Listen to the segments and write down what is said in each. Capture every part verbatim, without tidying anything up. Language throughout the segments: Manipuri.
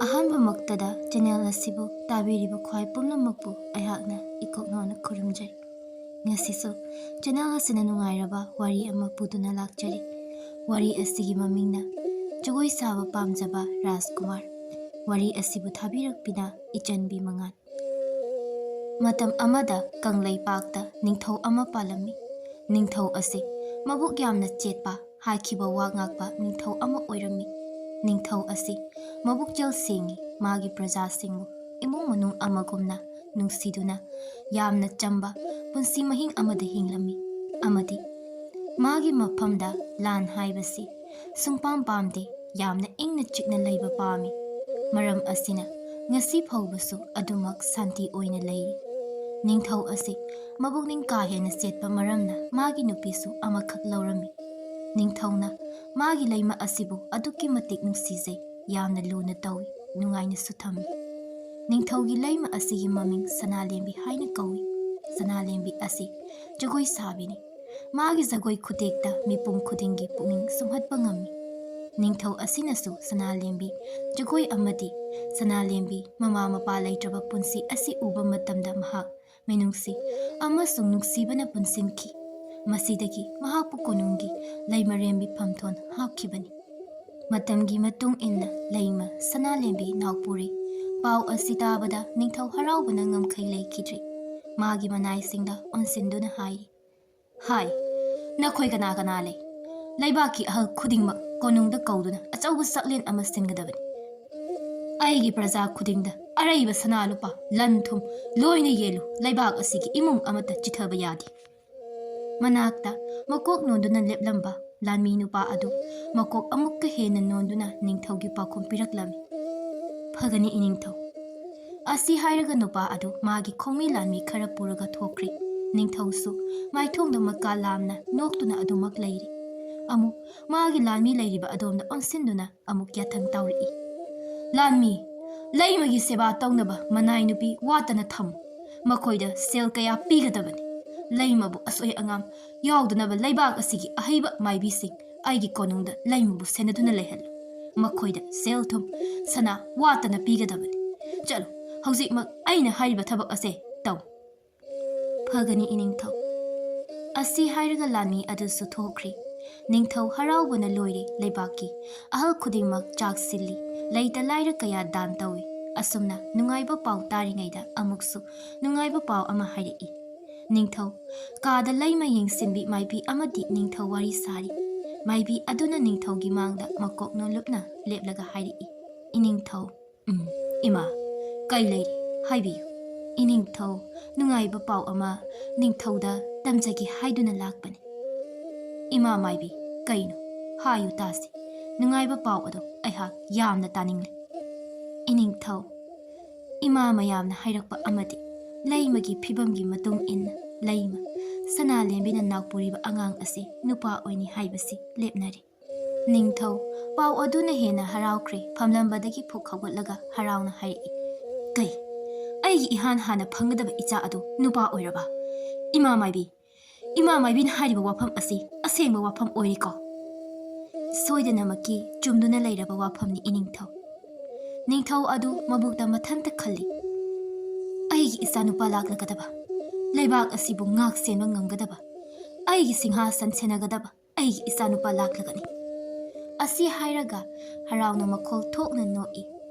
ꯑꯍꯥꯟꯕꯃꯛꯇꯗ ꯆꯦꯅꯦꯜ ꯑꯁꯤꯕꯨ ꯇꯥꯕꯤꯔꯤꯕ ꯈ꯭ꯋꯥꯏ ꯄꯨꯝꯅꯃꯛꯄꯨ ꯑꯩꯍꯥꯛꯅ ꯏꯀꯣꯛꯅꯧꯅ ꯈꯨꯔꯨꯝꯖꯔꯤ꯫ ꯉꯁꯤꯁꯨ ꯆꯦꯅꯦꯜ ꯑꯁꯤꯅ ꯅꯨꯡꯉꯥꯏꯔꯕ ꯋꯥꯔꯤ ꯑꯃ ꯄꯨꯗꯨꯅ ꯂꯥꯛꯆꯔꯤ꯫ ꯋꯥꯔꯤ ꯑꯁꯤꯒꯤ ꯃꯃꯤꯡꯅ ꯖꯒꯣꯏ ꯁꯥꯕ ꯄꯥꯝꯖꯕ ꯔꯥꯖꯀꯨꯃꯥꯔ꯫ ꯋꯥꯔꯤ ꯑꯁꯤꯕꯨ ꯊꯥꯕꯤꯔꯛꯄꯤꯅ ꯏꯆꯟꯕꯤ ꯃꯉꯥꯜ꯫ ꯃꯇꯝ ꯑꯃꯗ ꯀꯪꯂꯩꯄꯥꯛꯇ ꯅꯤꯡꯊꯧ ꯑꯃ ꯄꯥꯜꯂꯝꯃꯤ꯫ ꯅꯤꯡꯊꯧ ꯑꯁꯤ ꯃꯕꯨꯛ ꯌꯥꯝꯅ ꯆꯦꯠꯄ, ꯍꯥꯏꯈꯤꯕ ꯋꯥ ꯉꯥꯛꯄ ꯅꯤꯡꯊꯧ ꯑꯃ ꯑꯣꯏꯔꯝꯃꯤ꯫ ꯅꯤꯡꯊꯧ ꯑꯁꯤ ꯃꯕꯨꯛꯆꯦꯜ ꯁꯦꯡꯉꯤ, ꯃꯥꯒꯤ ꯄ꯭ꯔꯖꯥꯁꯤꯡꯕꯨ ꯏꯃꯨꯡ ꯃꯅꯨꯡ ꯑꯃꯒꯨꯝꯅ ꯅꯨꯡꯁꯤꯗꯨꯅ ꯌꯥꯝꯅ ꯆꯝꯕ ꯄꯨꯟꯁꯤ ꯃꯍꯤꯡ ꯑꯃꯗ ꯍꯤꯡꯂꯝꯃꯤ꯫ ꯑꯃꯗꯤ ꯃꯥꯒꯤ ꯃꯐꯝꯗ ꯂꯥꯟ ꯍꯥꯏꯕꯁꯤ ꯁꯨꯡꯄꯥꯝ ꯄꯥꯝꯗꯦ, ꯌꯥꯝꯅ ꯏꯪꯅ ꯆꯤꯛꯅ ꯂꯩꯕ ꯄꯥꯝꯃꯤ꯫ ꯃꯔꯝ ꯑꯁꯤꯅ ꯉꯁꯤ ꯐꯥꯎꯕꯁꯨ ꯑꯗꯨꯃꯛ ꯁꯥꯟꯇꯤ ꯑꯣꯏꯅ ꯂꯩꯔꯤ꯫ ꯅꯤꯡꯊꯧ ꯑꯁꯤ ꯃꯕꯨꯛꯅꯤꯡ ꯀꯥ ꯍꯦꯟꯅ ꯆꯦꯠꯄ ꯃꯔꯝꯅ ꯃꯥꯒꯤ ꯅꯨꯄꯤꯁꯨ ꯑꯃꯈꯛ ꯂꯧꯔꯝꯃꯤ꯫ ꯅꯤꯡꯊꯧꯅ ꯃꯥꯒꯤ ꯂꯩꯃ ꯑꯁꯤꯕꯨ ꯑꯗꯨꯛꯀꯤ ꯃꯇꯤꯛ ꯅꯨꯡꯁꯤꯖꯩ, ꯌꯥꯝꯅ ꯂꯨꯅ ꯇꯧꯏ, ꯅꯨꯡꯉꯥꯏꯅꯁꯨ ꯊꯝꯃꯤ꯫ ꯅꯤꯡꯊꯧꯒꯤ ꯂꯩꯃ ꯑꯁꯤꯒꯤ ꯃꯃꯤꯡ ꯁꯅꯥꯂꯦꯝꯕꯤ ꯍꯥꯏꯅ ꯀꯧꯏ꯫ ꯁꯅꯥꯂꯦꯝꯕꯤ ꯑꯁꯤ ꯖꯒꯣꯏ ꯁꯥꯕꯤꯅꯤ꯫ ꯃꯥꯒꯤ ꯖꯒꯣꯏ ꯈꯨꯇꯦꯛꯇ ꯃꯤꯄꯨꯝ ꯈꯨꯗꯤꯡꯒꯤ ꯄꯨꯛꯅꯤꯡ ꯁꯨꯝꯍꯠꯄ ꯉꯝꯃꯤ꯫ ꯅꯤꯡꯊꯧ ꯑꯁꯤꯅꯁꯨ ꯁꯅꯥꯂꯦꯝꯕꯤ ꯖꯒꯣꯏ ꯑꯃꯗꯤ ꯁꯅꯥꯂꯦꯝꯕꯤ ꯃꯃꯥ ꯃꯄꯥ ꯂꯩꯇ꯭ꯔꯕ ꯄꯨꯟꯁꯤ ꯑꯁꯤ ꯎꯕ ꯃꯇꯝꯗ ꯃꯍꯥꯛ ꯃꯤꯅꯨꯡꯁꯤ ꯑꯃꯁꯨꯡ ꯅꯨꯡꯁꯤꯕꯅ ꯄꯨꯟꯁꯤꯟꯈꯤ꯫ ꯃꯁꯤꯗꯒꯤ ꯃꯍꯥꯛꯄꯨ ꯀꯣꯅꯨꯡꯒꯤ ꯂꯩꯃꯔꯦꯝꯕꯤ ꯐꯝꯊꯣꯟ ꯍꯥꯞꯈꯤꯕꯅꯤ꯫ ꯃꯇꯝꯒꯤ ꯃꯇꯨꯡ ꯏꯟꯅ ꯂꯩꯃ ꯁꯅꯥꯂꯦꯝꯕꯤ ꯅꯥꯎꯄꯨꯔꯤ꯫ ꯄꯥꯎ ꯑꯁꯤ ꯇꯥꯕꯗ ꯅꯤꯡꯊꯧ ꯍꯔꯥꯎꯕꯅ ꯉꯝꯈꯩ ꯂꯩꯈꯤꯗ꯭ꯔꯦ꯫ ꯃꯥꯒꯤ ꯃꯅꯥꯏꯁꯤꯡꯗ ꯑꯣꯟꯁꯤꯟꯗꯨꯅ ꯍꯥꯏꯔꯤ, "ꯍꯥꯏ, ꯅꯈꯣꯏ ꯀꯅꯥ ꯀꯅꯥ ꯂꯩ? ꯂꯩꯕꯥꯛꯀꯤ ꯑꯍꯜ ꯈꯨꯗꯤꯡꯃꯛ ꯀꯣꯅꯨꯡꯗ ꯀꯧꯗꯨꯅ ꯑꯆꯧꯕ ꯆꯥꯛꯂꯦꯟ ꯑꯃ ꯁꯤꯟꯒꯗꯕꯅꯤ꯫ ꯑꯩꯒꯤ ꯄ꯭ꯔꯖꯥ ꯈꯨꯗꯤꯡꯗ ꯑꯔꯩꯕ ꯁꯅꯥ ꯂꯨꯄꯥ, ꯂꯟ ꯊꯨꯝ ꯂꯣꯏꯅ ꯌꯦꯜꯂꯨ꯫ ꯂꯩꯕꯥꯛ ꯑꯁꯤꯒꯤ ꯏꯃꯨꯡ ꯑꯃꯠꯇ ꯆꯤꯊꯕ ꯌꯥꯗꯦ꯫" ꯃꯅꯥꯛꯇ ꯃꯀꯣꯛ ꯅꯣꯟꯗꯨꯅ ꯂꯦꯞꯂꯝꯕ ꯂꯥꯟꯃꯤ ꯅꯨꯄꯥ ꯑꯗꯨ ꯃꯀꯣꯛ ꯑꯃꯨꯛꯀ ꯍꯦꯟꯅ ꯅꯣꯟꯗꯨꯅ ꯅꯤꯡꯊꯧꯒꯤ ꯄꯥꯎꯈꯨꯝ ꯄꯤꯔꯛꯂꯝꯃꯤ꯫ "ꯐꯒꯅꯤ, ꯏꯅꯤꯡꯊꯧ꯫" ꯑꯁꯤ ꯍꯥꯏꯔꯒ ꯅꯨꯄꯥ ꯑꯗꯨ ꯃꯥꯒꯤ ꯈꯣꯡꯃꯤ ꯂꯥꯟꯃꯤ ꯈꯔ ꯄꯨꯔꯒ ꯊꯣꯛꯈ꯭ꯔꯦ꯫ ꯅꯤꯡꯊꯧꯁꯨ ꯃꯥꯏꯊꯣꯡꯗ ꯃꯀꯥ ꯂꯥꯝꯅ ꯅꯣꯛꯇꯨꯅ ꯑꯗꯨꯃꯛ ꯂꯩꯔꯤ꯫ ꯑꯃꯨꯛ ꯃꯥꯒꯤ ꯂꯥꯟꯃꯤ ꯂꯩꯔꯤꯕ ꯑꯗꯣꯝꯗ ꯑꯣꯟꯁꯤꯟꯗꯨꯅ ꯑꯃꯨꯛ ꯌꯥꯊꯪ ꯇꯧꯔꯛꯏ, "ꯂꯥꯟꯃꯤ, ꯂꯩꯃꯒꯤ ꯁꯦꯕꯥ ꯇꯧꯅꯕ ꯃꯅꯥꯏ ꯅꯨꯄꯤ ꯋꯥꯠꯇꯅ ꯊꯝꯃꯨ꯫ ꯃꯈꯣꯏꯗ ꯁꯦꯜ ꯀꯌꯥ ꯄꯤꯒꯗꯕꯅꯤ꯫ ꯂꯩꯃꯕꯨ ꯑꯁꯣꯏ ꯑꯉꯥꯝ ꯌꯥꯎꯗꯅꯕ ꯂꯩꯕꯥꯛ ꯑꯁꯤꯒꯤ ꯑꯍꯩꯕ ꯃꯥꯏꯕꯤꯁꯤꯡ ꯑꯩꯒꯤ ꯀꯣꯅꯨꯡꯗ ꯂꯩꯃꯕꯨ ꯁꯦꯟꯅꯗꯨꯅ ꯂꯩꯍꯜꯂꯨ꯫ ꯃꯈꯣꯏꯗ ꯁꯦꯜ ꯊꯨꯝ, ꯁꯅꯥ ꯋꯥꯠꯇꯅ ꯄꯤꯒꯗꯕꯅꯤ꯫ ꯆꯠꯂꯨ, ꯍꯧꯖꯤꯛꯃꯛ ꯑꯩꯅ ꯍꯥꯏꯔꯤꯕ ꯊꯕꯛ ꯑꯁꯦ ꯇꯧ꯫ ꯐꯒꯅꯤ ꯏꯅꯤꯡꯊꯧ꯫ ꯑꯁꯤ ꯍꯥꯏꯔꯒ ꯂꯥꯟꯃꯤ ꯑꯗꯨꯁꯨ ꯊꯣꯛꯈ꯭ꯔꯦ꯫ ꯅꯤꯡꯊꯧ ꯍꯔꯥꯎꯕꯅ ꯂꯣꯏꯔꯦ꯫ ꯂꯩꯕꯥꯛꯀꯤ ꯑꯍꯜ ꯈꯨꯗꯤꯡꯃꯛ ꯆꯥꯛ ꯁꯤꯜꯂꯤ꯫ ꯂꯩꯇ ꯂꯥꯏꯔ ꯀꯌꯥ ꯗꯥꯟ ꯇꯧꯏ꯫ ꯑꯁꯨꯝꯅ ꯅꯨꯡꯉꯥꯏꯕ ꯄꯥꯎ ꯇꯥꯔꯤꯉꯩꯗ ꯑꯃꯨꯛꯁꯨ ꯅꯨꯡꯉꯥꯏꯕ ꯄꯥꯎ ꯑꯃ ꯍꯥꯏꯔꯛꯏ꯫ ꯅꯤꯡꯊꯧ ꯀꯥꯗ ꯂꯩꯃ ꯌꯦꯡꯁꯤꯟꯕꯤ ꯃꯥꯏꯕꯤ ꯑꯃꯗꯤ ꯅꯤꯡꯊꯧ ꯋꯥꯔꯤ ꯁꯥꯔꯤ꯫ ꯃꯥꯏꯕꯤ ꯑꯗꯨꯅ ꯅꯤꯡꯊꯧꯒꯤ ꯃꯥꯡꯗ ꯃꯀꯣꯛ ꯅꯣꯜꯂꯨꯞꯅ ꯂꯦꯞꯂꯒ ꯍꯥꯏꯔꯛꯏ, "ꯏꯅꯤꯡꯊꯧ, ꯎꯝ, ꯏꯃꯥ, ꯀꯩ ꯂꯩꯔꯦ? ꯍꯥꯏꯕꯤꯌꯨ꯫ ꯏꯅꯤꯡꯊꯧ, ꯅꯨꯡꯉꯥꯏꯕ ꯄꯥꯎ ꯑꯃ ꯅꯤꯡꯊꯧꯗ ꯇꯝꯖꯒꯦ ꯍꯥꯏꯗꯨꯅ ꯂꯥꯛꯄꯅꯤ꯫" "ꯏꯃꯥ ꯃꯥꯏꯕꯤ, ꯀꯩꯅꯣ? ꯍꯥꯏꯌꯨ ꯇꯥꯁꯤ꯫ ꯅꯨꯡꯉꯥꯏꯕ ꯄꯥꯎ ꯑꯗꯣ ꯑꯩꯍꯥꯛ ꯌꯥꯝꯅ ꯇꯥꯅꯤꯡꯂꯦ꯫" "ꯏꯅꯤꯡꯊꯧ, ꯏꯃꯥ ꯃꯌꯥꯝꯅ ꯍꯥꯏꯔꯛꯄ ꯑꯃꯗꯤ ꯂꯩꯃꯒꯤ ꯐꯤꯕꯝꯒꯤ ꯃꯇꯨꯡ ꯏꯟꯅ ꯂꯩꯃ ꯁꯅꯥꯂꯦꯝꯕꯤꯅ ꯅꯥꯎꯄꯨꯔꯤꯕ ꯑꯉꯥꯡ ꯑꯁꯤ ꯅꯨꯄꯥ ꯑꯣꯏꯅꯤ ꯍꯥꯏꯕꯁꯤ ꯂꯦꯞꯅꯔꯦ꯫" ꯅꯤꯡꯊꯧ ꯄꯥꯎ ꯑꯗꯨꯅ ꯍꯦꯟꯅ ꯍꯔꯥꯎꯈ꯭ꯔꯦ꯫ ꯐꯝꯂꯝꯕꯗꯒꯤ ꯐꯨꯛ ꯍꯧꯒꯠꯂꯒ ꯍꯔꯥꯎꯅ ꯍꯥꯏꯔꯛꯏ, "ꯀꯩ? ꯑꯩꯒꯤ ꯏꯍꯥꯟ ꯍꯥꯟꯅ ꯐꯪꯒꯗꯕ ꯏꯆꯥ ꯑꯗꯨ ꯅꯨꯄꯥ ꯑꯣꯏꯔꯕ? ꯏꯃꯥ ꯃꯥꯏꯕꯤ, ꯏꯃꯥ ꯃꯥꯏꯕꯤꯅ ꯍꯥꯏꯔꯤꯕ ꯋꯥꯐꯝ ꯑꯁꯤ ꯑꯁꯦꯡꯕ ꯋꯥꯐꯝ ꯑꯣꯏꯔꯦꯀꯣ?" ꯁꯣꯏꯗꯅꯃꯛꯀꯤ ꯆꯨꯝꯗꯨꯅ ꯂꯩꯔꯕ ꯋꯥꯐꯝꯅꯤ ꯏꯅꯤꯡꯊꯧ꯫ ꯅꯤꯡꯊꯧ ꯑꯗꯨ ꯃꯕꯨꯛꯇ ꯃꯊꯟꯇ ꯈꯜꯂꯤ, "ꯑꯩꯒꯤ ꯏꯆꯥꯅꯨꯄꯥ ꯂꯥꯛꯂꯒꯗꯕ, ꯂꯩꯕꯥꯛ ꯑꯁꯤꯕꯨ ꯉꯥꯛ ꯁꯦꯟꯕ ꯉꯝꯒꯗꯕ, ꯑꯩꯒꯤ ꯁꯤꯡꯍꯥꯁꯟ ꯁꯦꯟꯅꯒꯗꯕ ꯑꯩꯒꯤ ꯏꯆꯥꯅꯨꯄꯥ ꯂꯥꯛꯂꯒꯅꯤ꯫" ꯑꯁꯤ ꯍꯥꯏꯔꯒ ꯍꯔꯥꯎꯅ ꯃꯈꯣꯜ ꯊꯣꯛꯅ ꯅꯣꯛꯏ꯫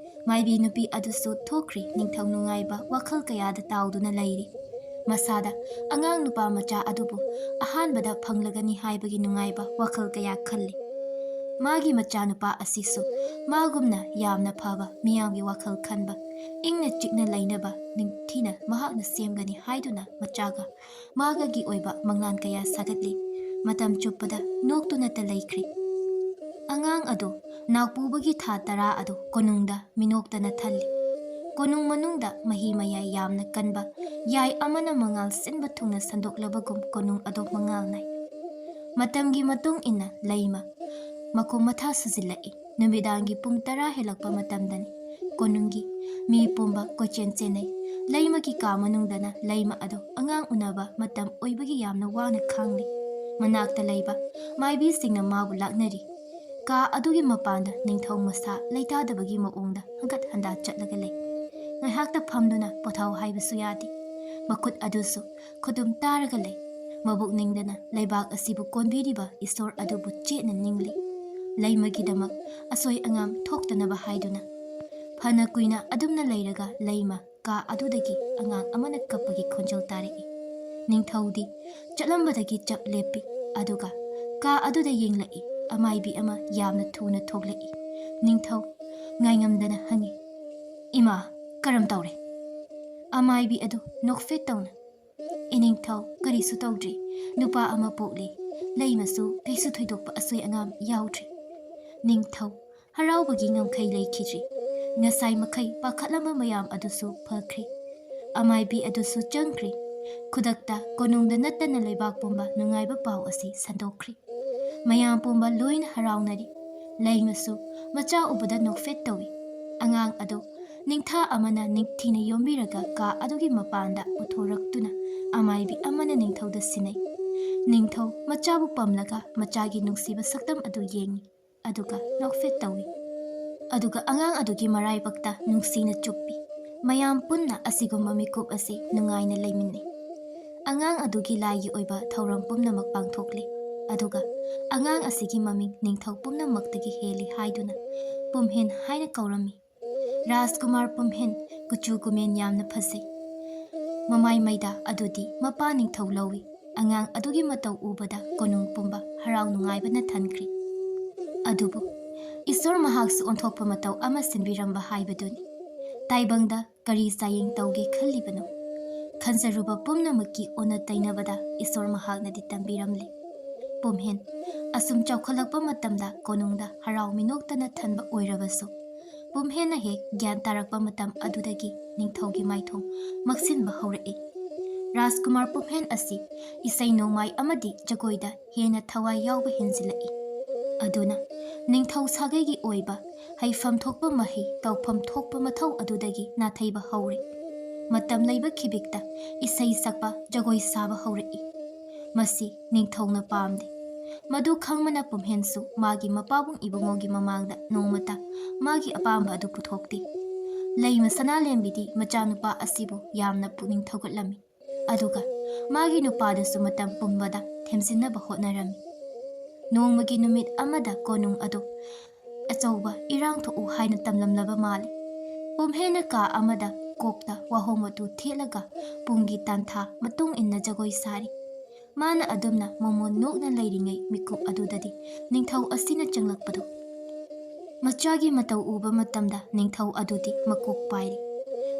ꯃꯥꯏꯕꯤ ꯅꯨꯄꯤ ꯑꯗꯨꯁꯨ ꯊꯣꯛꯈ꯭ꯔꯤ꯫ ꯅꯤꯡꯊꯧ ꯅꯨꯡꯉꯥꯏꯕ ꯋꯥꯈꯜ ꯀꯌꯥꯗ ꯇꯥꯎꯗꯨꯅ ꯂꯩꯔꯤ꯫ ꯃꯁꯥꯗ ꯑꯉꯥꯡ ꯅꯨꯄꯥ ꯃꯆꯥ ꯑꯗꯨꯕꯨ ꯑꯍꯥꯟꯕꯗ ꯐꯪꯂꯒꯅꯤ ꯍꯥꯏꯕꯒꯤ ꯅꯨꯡꯉꯥꯏꯕ ꯋꯥꯈꯜ ꯀꯌꯥ ꯈꯜꯂꯤ꯫ ꯃꯥꯒꯤ ꯃꯆꯥꯅꯨꯄꯥ ꯑꯁꯤꯁꯨ ꯃꯥꯒꯨꯝꯅ ꯌꯥꯝꯅ ꯐꯕ, ꯃꯤꯌꯥꯝꯒꯤ ꯋꯥꯈꯜ ꯈꯟꯕ, ꯏꯪꯅ ꯆꯤꯛꯅ ꯂꯩꯅꯕ, ꯅꯤꯡꯊꯤꯅ ꯃꯍꯥꯛꯅ ꯁꯦꯝꯒꯅꯤ ꯍꯥꯏꯗꯨꯅ ꯃꯆꯥꯒ ꯃꯥꯒꯒꯤ ꯑꯣꯏꯕ ꯃꯪꯂꯥꯟ ꯀꯌꯥ ꯁꯥꯒꯠꯂꯤ꯫ ꯃꯇꯝ ꯆꯨꯞꯄꯗ ꯅꯣꯛꯇꯨꯅꯇ ꯂꯩꯈ꯭ꯔꯤ꯫ ꯑꯉꯥꯡ ꯑꯗꯨ ꯅꯥꯎꯄꯨꯕꯒꯤ ꯊꯥ ꯇꯔꯥ ꯑꯗꯨ ꯀꯣꯅꯨꯡꯗ ꯃꯤꯅꯣꯛꯇꯅ ꯊꯜꯂꯤ꯫ ꯀꯣꯅꯨꯡ ꯃꯅꯨꯡꯗ ꯃꯍꯤ ꯃꯌꯥꯏ ꯌꯥꯝꯅ ꯀꯟꯕ ꯌꯥꯏ ꯑꯃꯅ ꯃꯉꯥꯜ ꯁꯤꯟꯕ ꯊꯨꯡꯅ ꯁꯟꯗꯣꯛꯂꯕꯒꯨꯝ ꯀꯣꯅꯨꯡ ꯑꯗꯨ ꯃꯉꯥꯜ ꯅꯥꯏ꯫ ꯃꯇꯝꯒꯤ ꯃꯇꯨꯡ ꯏꯟꯅ ꯂꯩꯃ ꯃꯈꯣꯡ ꯃꯊꯥ ꯁꯨꯖꯤꯜꯂꯛꯏ꯫ ꯅꯨꯃꯤꯗꯥꯡꯒꯤ ꯄꯨꯡ ꯇꯔꯥ ꯍꯦꯜꯂꯛꯄ ꯃꯇꯝꯗꯅꯤ꯫ ꯀꯣꯅꯨꯡꯒꯤ ꯃꯤ ꯄꯨꯝꯕ ꯀꯣꯏꯆꯦꯟ ꯆꯦꯟꯅꯩ꯫ ꯂꯩꯃꯒꯤ ꯀꯥ ꯃꯅꯨꯡꯗꯅ ꯂꯩꯃ ꯑꯗꯨ ꯑꯉꯥꯡ ꯎꯅꯕ ꯃꯇꯝ ꯑꯣꯏꯕꯒꯤ ꯌꯥꯝꯅ ꯋꯥꯅ ꯈꯥꯡꯂꯤ꯫ ꯃꯅꯥꯛꯇ ꯂꯩꯕ ꯃꯥꯏꯕꯤꯁꯤꯡꯅ ꯃꯥꯕꯨ ꯂꯥꯛꯅꯔꯤ꯫ ꯀꯥ ꯑꯗꯨꯒꯤ ꯃꯄꯥꯟꯗ ꯅꯤꯡꯊꯧ ꯃꯁꯥ ꯂꯩꯇꯥꯗꯕꯒꯤ ꯃꯑꯣꯡꯗ ꯍꯪꯒꯠ ꯍꯟꯗꯥ ꯆꯠꯂꯒ ꯂꯩ꯫ ꯉꯥꯏꯍꯥꯛꯇ ꯐꯝꯗꯨꯅ ꯄꯣꯊꯥꯎ ꯍꯥꯏꯕꯁꯨ ꯌꯥꯗꯦ꯫ ꯃꯈꯨꯠ ꯑꯗꯨꯁꯨ ꯈꯨꯗꯨꯝ ꯇꯥꯔꯒ ꯂꯩ꯫ ꯃꯕꯨꯛ ꯅꯤꯡꯗꯅ ꯂꯩꯕꯥꯛ ꯑꯁꯤꯕꯨ ꯀꯣꯟꯕꯤꯔꯤꯕ ꯏꯁꯣꯔ ꯑꯗꯨꯕꯨ ꯆꯦꯠꯅ ꯅꯤꯡꯂꯤ꯫ ꯂꯩꯃꯒꯤꯗꯃꯛ ꯑꯁꯣꯏ ꯑꯉꯥꯝ ꯊꯣꯛꯇꯅꯕ ꯍꯥꯏꯗꯨꯅ꯫ ꯐꯅ ꯀꯨꯏꯅ ꯑꯗꯨꯝꯅ ꯂꯩꯔꯒ ꯂꯩꯃ ꯀꯥ ꯑꯗꯨꯗꯒꯤ ꯑꯉꯥꯡ ꯑꯃꯅ ꯀꯞꯄꯒꯤ ꯈꯣꯟꯖꯦꯜ ꯇꯥꯔꯛꯏ꯫ ꯅꯤꯡꯊꯧꯗꯤ ꯆꯠꯂꯝꯕꯗꯒꯤ ꯆꯞ ꯂꯦꯞꯄꯤ, ꯑꯗꯨꯒ ꯀꯥ ꯑꯗꯨꯗ ꯌꯦꯡꯂꯛꯏ꯫ ꯑꯃꯥꯏꯕꯤ ꯑꯃ ꯌꯥꯝꯅ ꯊꯨꯅ ꯊꯣꯛꯂꯛꯏ꯫ ꯅꯤꯡꯊꯧ ꯉꯥꯏꯉꯝꯗꯅ ꯍꯪꯉꯤ, "ꯏꯃꯥ, ꯀꯔꯝ ꯇꯧꯔꯦ?" ꯑꯃꯥꯏꯕꯤ ꯑꯗꯨ ꯅꯣꯛꯐꯦꯠ ꯇꯧꯅ, "ꯏꯅꯤꯡꯊꯧ, ꯀꯔꯤꯁꯨ ꯇꯧꯗ꯭ꯔꯤ꯫ ꯅꯨꯄꯥ ꯑꯃ ꯄꯣꯛꯂꯦ꯫ ꯂꯩꯃꯁꯨ ꯀꯩꯁꯨ ꯊꯣꯏꯗꯣꯛꯄ ꯑꯁꯣꯏ ꯑꯉꯥꯝ ꯌꯥꯎꯗ꯭ꯔꯤ꯫" ꯅꯤꯡꯊꯧ ꯍꯔꯥꯎꯕꯒꯤ ꯉꯝꯈꯩ ꯂꯩꯈꯤꯗ꯭ꯔꯤ꯫ ꯉꯁꯥꯏ ꯃꯈꯩ ꯄꯥꯈꯠꯂꯝꯕ ꯃꯌꯥꯝ ꯑꯗꯨꯁꯨ ꯐꯈ꯭ꯔꯦ꯫ ꯑꯃꯥꯏꯕꯤ ꯑꯗꯨꯁꯨ ꯆꯪꯈ꯭ꯔꯦ꯫ ꯈꯨꯗꯛꯇ ꯀꯣꯅꯨꯡꯗ ꯅꯠꯇꯅ ꯂꯩꯕꯥꯛ ꯄꯨꯝꯕ ꯅꯨꯡꯉꯥꯏꯕ ꯄꯥꯎ ꯑꯁꯤ ꯁꯟꯗꯣꯛꯈ꯭ꯔꯦ꯫ ꯃꯌꯥꯝ ꯄꯨꯝꯕ ꯂꯣꯏꯅ ꯍꯔꯥꯎꯅꯔꯤ꯫ ꯂꯩꯃꯁꯨ ꯃꯆꯥ ꯎꯕꯗ ꯅꯣꯛꯐꯦꯠ ꯇꯧꯏ꯫ ꯑꯉꯥꯡ ꯑꯗꯨ ꯅꯤꯡꯊꯥ ꯑꯃꯅ ꯅꯤꯡꯊꯤꯅ ꯌꯣꯝꯕꯤꯔꯒ ꯀꯥ ꯑꯗꯨꯒꯤ ꯃꯄꯥꯟꯗ ꯄꯨꯊꯣꯔꯛꯇꯨꯅ ꯑꯃꯥꯏꯕꯤ ꯑꯃꯅ ꯅꯤꯡꯊꯧꯗ ꯁꯤꯟꯅꯩ꯫ ꯅꯤꯡꯊꯧ ꯃꯆꯥꯕꯨ ꯄꯝꯂꯒ ꯃꯆꯥꯒꯤ ꯅꯨꯡꯁꯤꯕ ꯁꯛꯇꯝ ꯑꯗꯨ ꯌꯦꯡꯏ, ꯑꯗꯨꯒ ꯅꯣꯛꯐꯦꯠ ꯇꯧꯏ꯫ ꯑꯗꯨꯒ ꯑꯉꯥꯡ ꯑꯗꯨꯒꯤ ꯃꯔꯥꯏꯕꯛꯇ ꯅꯨꯡꯁꯤꯅ ꯆꯨꯞꯄꯤ꯫ ꯃꯌꯥꯝ ꯄꯨꯟꯅ ꯑꯁꯤꯒꯨꯝꯕ ꯃꯤꯀꯨꯞ ꯑꯁꯤ ꯅꯨꯡꯉꯥꯏꯅ ꯂꯩꯃꯤꯟꯅꯩ꯫ ꯑꯉꯥꯡ ꯑꯗꯨꯒꯤ ꯂꯥꯏꯒꯤ ꯑꯣꯏꯕ ꯊꯧꯔꯝ ꯄꯨꯝꯅꯃꯛ ꯄꯥꯡꯊꯣꯛꯂꯦ꯫ ꯑꯗꯨꯒ ꯑꯉꯥꯡ ꯑꯁꯤꯒꯤ ꯃꯃꯤꯡ ꯅꯤꯡꯊꯧ ꯄꯨꯝꯅꯃꯛꯇꯒꯤ ꯍꯦꯜꯂꯤ ꯍꯥꯏꯗꯨꯅ ꯄꯨꯝꯍꯦꯟ ꯍꯥꯏꯅ ꯀꯧꯔꯝꯃꯤ꯫ ꯔꯥꯖꯀꯨꯃꯥꯔ ꯄꯨꯝꯍꯦꯟ ꯀꯨꯆꯨ ꯀꯨꯃꯦꯟ ꯌꯥꯝꯅ ꯐꯖꯩ꯫ ꯃꯃꯥꯏ ꯃꯩꯗꯥ ꯑꯗꯨꯗꯤ ꯃꯄꯥ ꯅꯤꯡꯊꯧ ꯂꯧꯏ꯫ ꯑꯉꯥꯡ ꯑꯗꯨꯒꯤ ꯃꯇꯧ ꯎꯕꯗ ꯀꯣꯅꯨꯡ ꯄꯨꯝꯕ ꯍꯔꯥꯎ ꯅꯨꯡꯉꯥꯏꯕꯅ ꯊꯟꯈ꯭ꯔꯦ꯫ ꯑꯗꯨꯕꯨ ꯏꯁꯣꯔ ꯃꯍꯥꯛꯁꯨ ꯑꯣꯟꯊꯣꯛꯄ ꯃꯇꯧ ꯑꯃ ꯁꯤꯟꯕꯤꯔꯝꯕ ꯍꯥꯏꯕꯗꯨꯅꯤ꯫ ꯇꯥꯏꯕꯪꯗ ꯀꯔꯤ ꯆꯥꯌꯦꯡ ꯇꯧꯒꯦ ꯈꯜꯂꯤꯕꯅꯣ? ꯈꯟꯖꯔꯨꯕ ꯄꯨꯝꯅꯃꯛꯀꯤ ꯑꯣꯟꯅ ꯇꯩꯅꯕꯗ ꯏꯁꯣꯔ ꯃꯍꯥꯛꯅꯗꯤ ꯇꯝꯕꯤꯔꯝꯂꯦ꯫ ꯄꯨꯝꯍꯦꯟ ꯑꯁꯨꯝ ꯆꯥꯎꯈꯠꯂꯛꯄ ꯃꯇꯝꯗ ꯀꯣꯅꯨꯡꯗ ꯍꯔꯥꯎ ꯃꯤꯅꯣꯛꯇꯅ ꯊꯟꯕ ꯑꯣꯏꯔꯕꯁꯨ, ꯄꯨꯝꯍꯦꯟꯅ ꯍꯦꯛ ꯒ꯭ꯌꯥꯟ ꯇꯥꯔꯛꯄ ꯃꯇꯝ ꯑꯗꯨꯗꯒꯤ ꯅꯤꯡꯊꯧꯒꯤ ꯃꯥꯏꯊꯣꯡ ꯃꯛꯁꯤꯟꯕ ꯍꯧꯔꯛꯏ꯫ ꯔꯥꯖꯀꯨꯃꯥꯔ ꯄꯨꯝꯍꯦꯟ ꯑꯁꯤ ꯏꯁꯩ ꯅꯣꯡꯃꯥꯏ ꯑꯃꯗꯤ ꯖꯒꯣꯏꯗ ꯍꯦꯟꯅ ꯊꯋꯥꯏ ꯌꯥꯎꯕ ꯍꯦꯟꯖꯤꯜꯂꯛꯏ꯫ ꯑꯗꯨꯅ ꯅꯤꯡꯊꯧ ꯁꯥꯒꯩꯒꯤ ꯑꯣꯏꯕ ꯍꯩꯐꯝ ꯊꯣꯛꯄ ꯃꯍꯩ ꯇꯧꯐꯝ ꯊꯣꯛꯄ ꯃꯊꯧ ꯑꯗꯨꯗꯒꯤ ꯅꯥꯊꯩꯕ ꯍꯧꯔꯦ꯫ ꯃꯇꯝ ꯂꯩꯕ ꯈꯤꯕꯤꯛꯇ ꯏꯁꯩ ꯁꯛꯄ, ꯖꯒꯣꯏ ꯁꯥꯕ ꯍꯧꯔꯛꯏ꯫ ꯃꯁꯤ ꯅꯤꯡꯊꯧꯅ ꯄꯥꯝꯗꯦ꯫ ꯃꯗꯨ ꯈꯪꯕꯅ ꯄꯨꯝꯍꯦꯟꯁꯨ ꯃꯥꯒꯤ ꯃꯄꯥꯕꯨꯡ ꯏꯕꯨꯡꯉꯣꯒꯤ ꯃꯃꯥꯡꯗ ꯅꯣꯡꯃꯇ ꯃꯥꯒꯤ ꯑꯄꯥꯝꯕ ꯑꯗꯨ ꯄꯨꯊꯣꯛꯇꯦ꯫ ꯂꯩꯃ ꯁꯅꯥꯂꯦꯝꯕꯤꯗꯤ ꯃꯆꯥꯅꯨꯄꯥ ꯑꯁꯤꯕꯨ ꯌꯥꯝꯅ ꯄꯨꯛꯅꯤꯡ ꯊꯧꯒꯠꯂꯝꯃꯤ꯫ ꯑꯗꯨꯒ ꯃꯥꯒꯤ ꯅꯨꯄꯥꯗꯨꯁꯨ ꯃꯇꯝ ꯄꯨꯝꯕꯗ ꯊꯦꯝꯖꯤꯟꯅꯕ ꯍꯣꯠꯅꯔꯝꯃꯤ꯫ ꯅꯣꯡꯃꯒꯤ ꯅꯨꯃꯤꯠ ꯑꯃꯗ ꯀꯣꯅꯨꯡ ꯑꯗꯨ ꯑꯆꯧꯕ ꯏꯔꯥꯡ ꯊꯣꯛꯎ ꯍꯥꯏꯅ ꯇꯝꯂꯝꯂꯕ ꯃꯥꯜꯂꯤ꯫ ꯄꯨꯝꯍꯦꯟꯅ ꯀꯥ ꯑꯃꯗ ꯀꯣꯛꯇ ꯋꯥꯍꯣꯡ ꯃꯇꯨ ꯊꯦꯠꯂꯒ ꯄꯨꯡꯒꯤ ꯇꯥꯟꯊꯥ ꯃꯇꯨꯡ ꯏꯟꯅ ꯖꯒꯣꯏ ꯁꯥꯔꯤ꯫ ꯃꯥꯅ ꯑꯗꯨꯝꯅ ꯃꯣꯃꯣꯟ ꯅꯣꯛꯅ ꯂꯩꯔꯤꯉꯩ ꯃꯤꯀꯨꯞ ꯑꯗꯨꯗꯗꯤ ꯅꯤꯡꯊꯧ ꯑꯁꯤꯅ ꯆꯪꯂꯛꯄꯗꯨ ꯃꯆꯥꯒꯤ ꯃꯇꯧ ꯎꯕ ꯃꯇꯝꯗ ꯅꯤꯡꯊꯧ ꯑꯗꯨꯗꯤ ꯃꯀꯣꯛ ꯄꯥꯏꯔꯤ꯫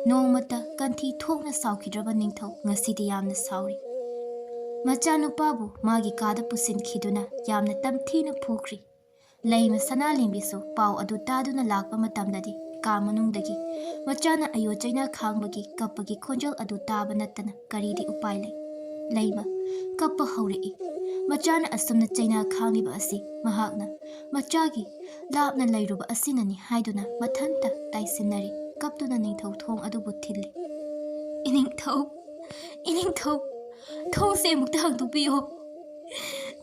ꯅꯣꯡꯃꯇ ꯀꯟꯊꯤ ꯊꯣꯛꯅ ꯁꯥꯎꯈꯤꯗ꯭ꯔꯕ ꯅꯤꯡꯊꯧ ꯉꯁꯤꯗꯤ ꯌꯥꯝꯅ ꯁꯥꯎꯔꯤ꯫ ꯃꯆꯥꯅꯨꯄꯥꯕꯨ ꯃꯥꯒꯤ ꯀꯥꯗ ꯄꯨꯁꯤꯟꯈꯤꯗꯨꯅ ꯌꯥꯝꯅ ꯇꯝꯊꯤꯅ ꯐꯨꯈ꯭ꯔꯤ꯫ ꯂꯩꯃ ꯁꯅꯥꯂꯦꯝꯕꯤꯁꯨ ꯄꯥꯎ ꯑꯗꯨ ꯇꯥꯗꯨꯅ ꯂꯥꯛꯄ ꯃꯇꯝꯗꯗꯤ ꯀꯥ ꯃꯅꯨꯡꯗꯒꯤ ꯃꯆꯥꯅ ꯑꯌꯣ ꯆꯩꯅꯥ ꯈꯥꯡꯕꯒꯤ ꯀꯞꯄꯒꯤ ꯈꯣꯟꯖꯦꯜ ꯑꯗꯨ ꯇꯥꯕ ꯅꯠꯇꯅ ꯀꯔꯤꯗꯤ ꯎꯄꯥꯏ ꯂꯩ? ꯂꯩꯃ ꯀꯞꯄ ꯍꯧꯔꯛꯏ꯫ ꯃꯆꯥꯅ ꯑꯁꯨꯝꯅ ꯆꯩꯅꯥ ꯈꯥꯡꯂꯤꯕ ꯑꯁꯤ ꯃꯍꯥꯛꯅ ꯃꯆꯥꯒꯤ ꯂꯥꯞꯅ ꯂꯩꯔꯨꯕ ꯑꯁꯤꯅꯅꯤ ꯍꯥꯏꯗꯨꯅ ꯃꯊꯟꯇ ꯇꯥꯏꯁꯤꯟꯅꯔꯤ꯫ ꯀꯞꯇꯨꯅ ꯅꯤꯡꯊꯧ ꯊꯣꯡ ꯑꯗꯨꯕꯨ ꯊꯤꯜꯂꯤ꯫ "ꯏꯅꯤꯡꯊꯧ, ꯏꯅꯤꯡꯊꯧ, ꯊꯣꯡꯁꯦ ꯑꯃꯨꯛꯇ ꯍꯥꯡꯗꯣꯛꯄꯤꯌꯣ꯫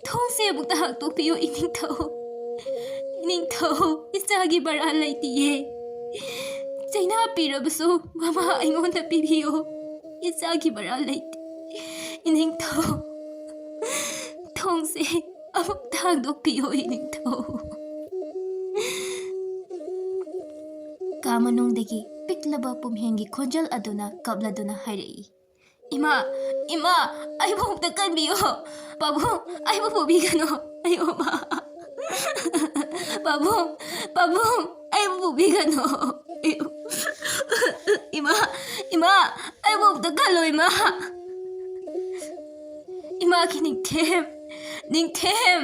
ꯊꯣꯡꯁꯦ ꯑꯃꯨꯛꯇ ꯍꯥꯡꯗꯣꯛꯄꯤꯌꯣ, ꯏꯅꯤꯡꯊꯧ꯫ ꯏꯅꯤꯡꯊꯧ, ꯏꯆꯥꯒꯤ ꯕꯔꯥ ꯂꯩꯇꯤꯌꯦ꯫ ꯆꯩꯅꯥ ꯄꯤꯔꯕꯁꯨ ꯃꯃꯥ ꯑꯩꯉꯣꯟꯗ ꯄꯤꯕꯤꯌꯣ꯫ ꯏꯆꯥꯒꯤ ꯕꯔꯥ ꯂꯩꯇꯦ꯫ ꯏꯅꯤꯡꯊꯧ, ꯊꯣꯡꯁꯦ ꯑꯃꯨꯛꯇ ꯍꯥꯡꯗꯣꯛꯄꯤꯌꯣ, ꯏꯅꯤꯡꯊꯧ"꯫ ꯀꯥ ꯃꯅꯨꯡꯗꯒꯤ ꯄꯤꯛꯂꯕ ꯄꯨꯝꯍꯦꯟꯒꯤ ꯈꯣꯟꯖꯦꯜ ꯑꯗꯨꯅ ꯀꯞꯂꯗꯨꯅ ꯍꯥꯏꯔꯛꯏ, "ꯏꯃꯥ, ꯏꯃꯥ, ꯑꯩꯕꯨ ꯑꯃꯨꯛꯇ ꯀꯟꯕꯤꯌꯣ꯫ ꯄꯥꯕꯨꯡ, ꯑꯩꯕꯨ ꯄꯨꯕꯤꯒꯅꯨ꯫ ꯑꯩ ꯃꯃꯥ꯫ ꯄꯥꯕꯨꯡ, ꯄꯥꯕꯨꯡ, ꯑꯩꯕꯨ ꯄꯨꯕꯤꯒꯅꯨ꯫ ꯏꯃꯥ, ꯏꯃꯥ, ꯑꯩꯕꯨ ꯑꯃꯨꯛꯇ ꯀꯜꯂꯣ, ꯏꯃꯥ꯫ ꯏꯃꯥꯒꯤ ꯅꯤꯡꯊꯦꯝ, ꯅꯤꯡꯊꯦꯝ"꯫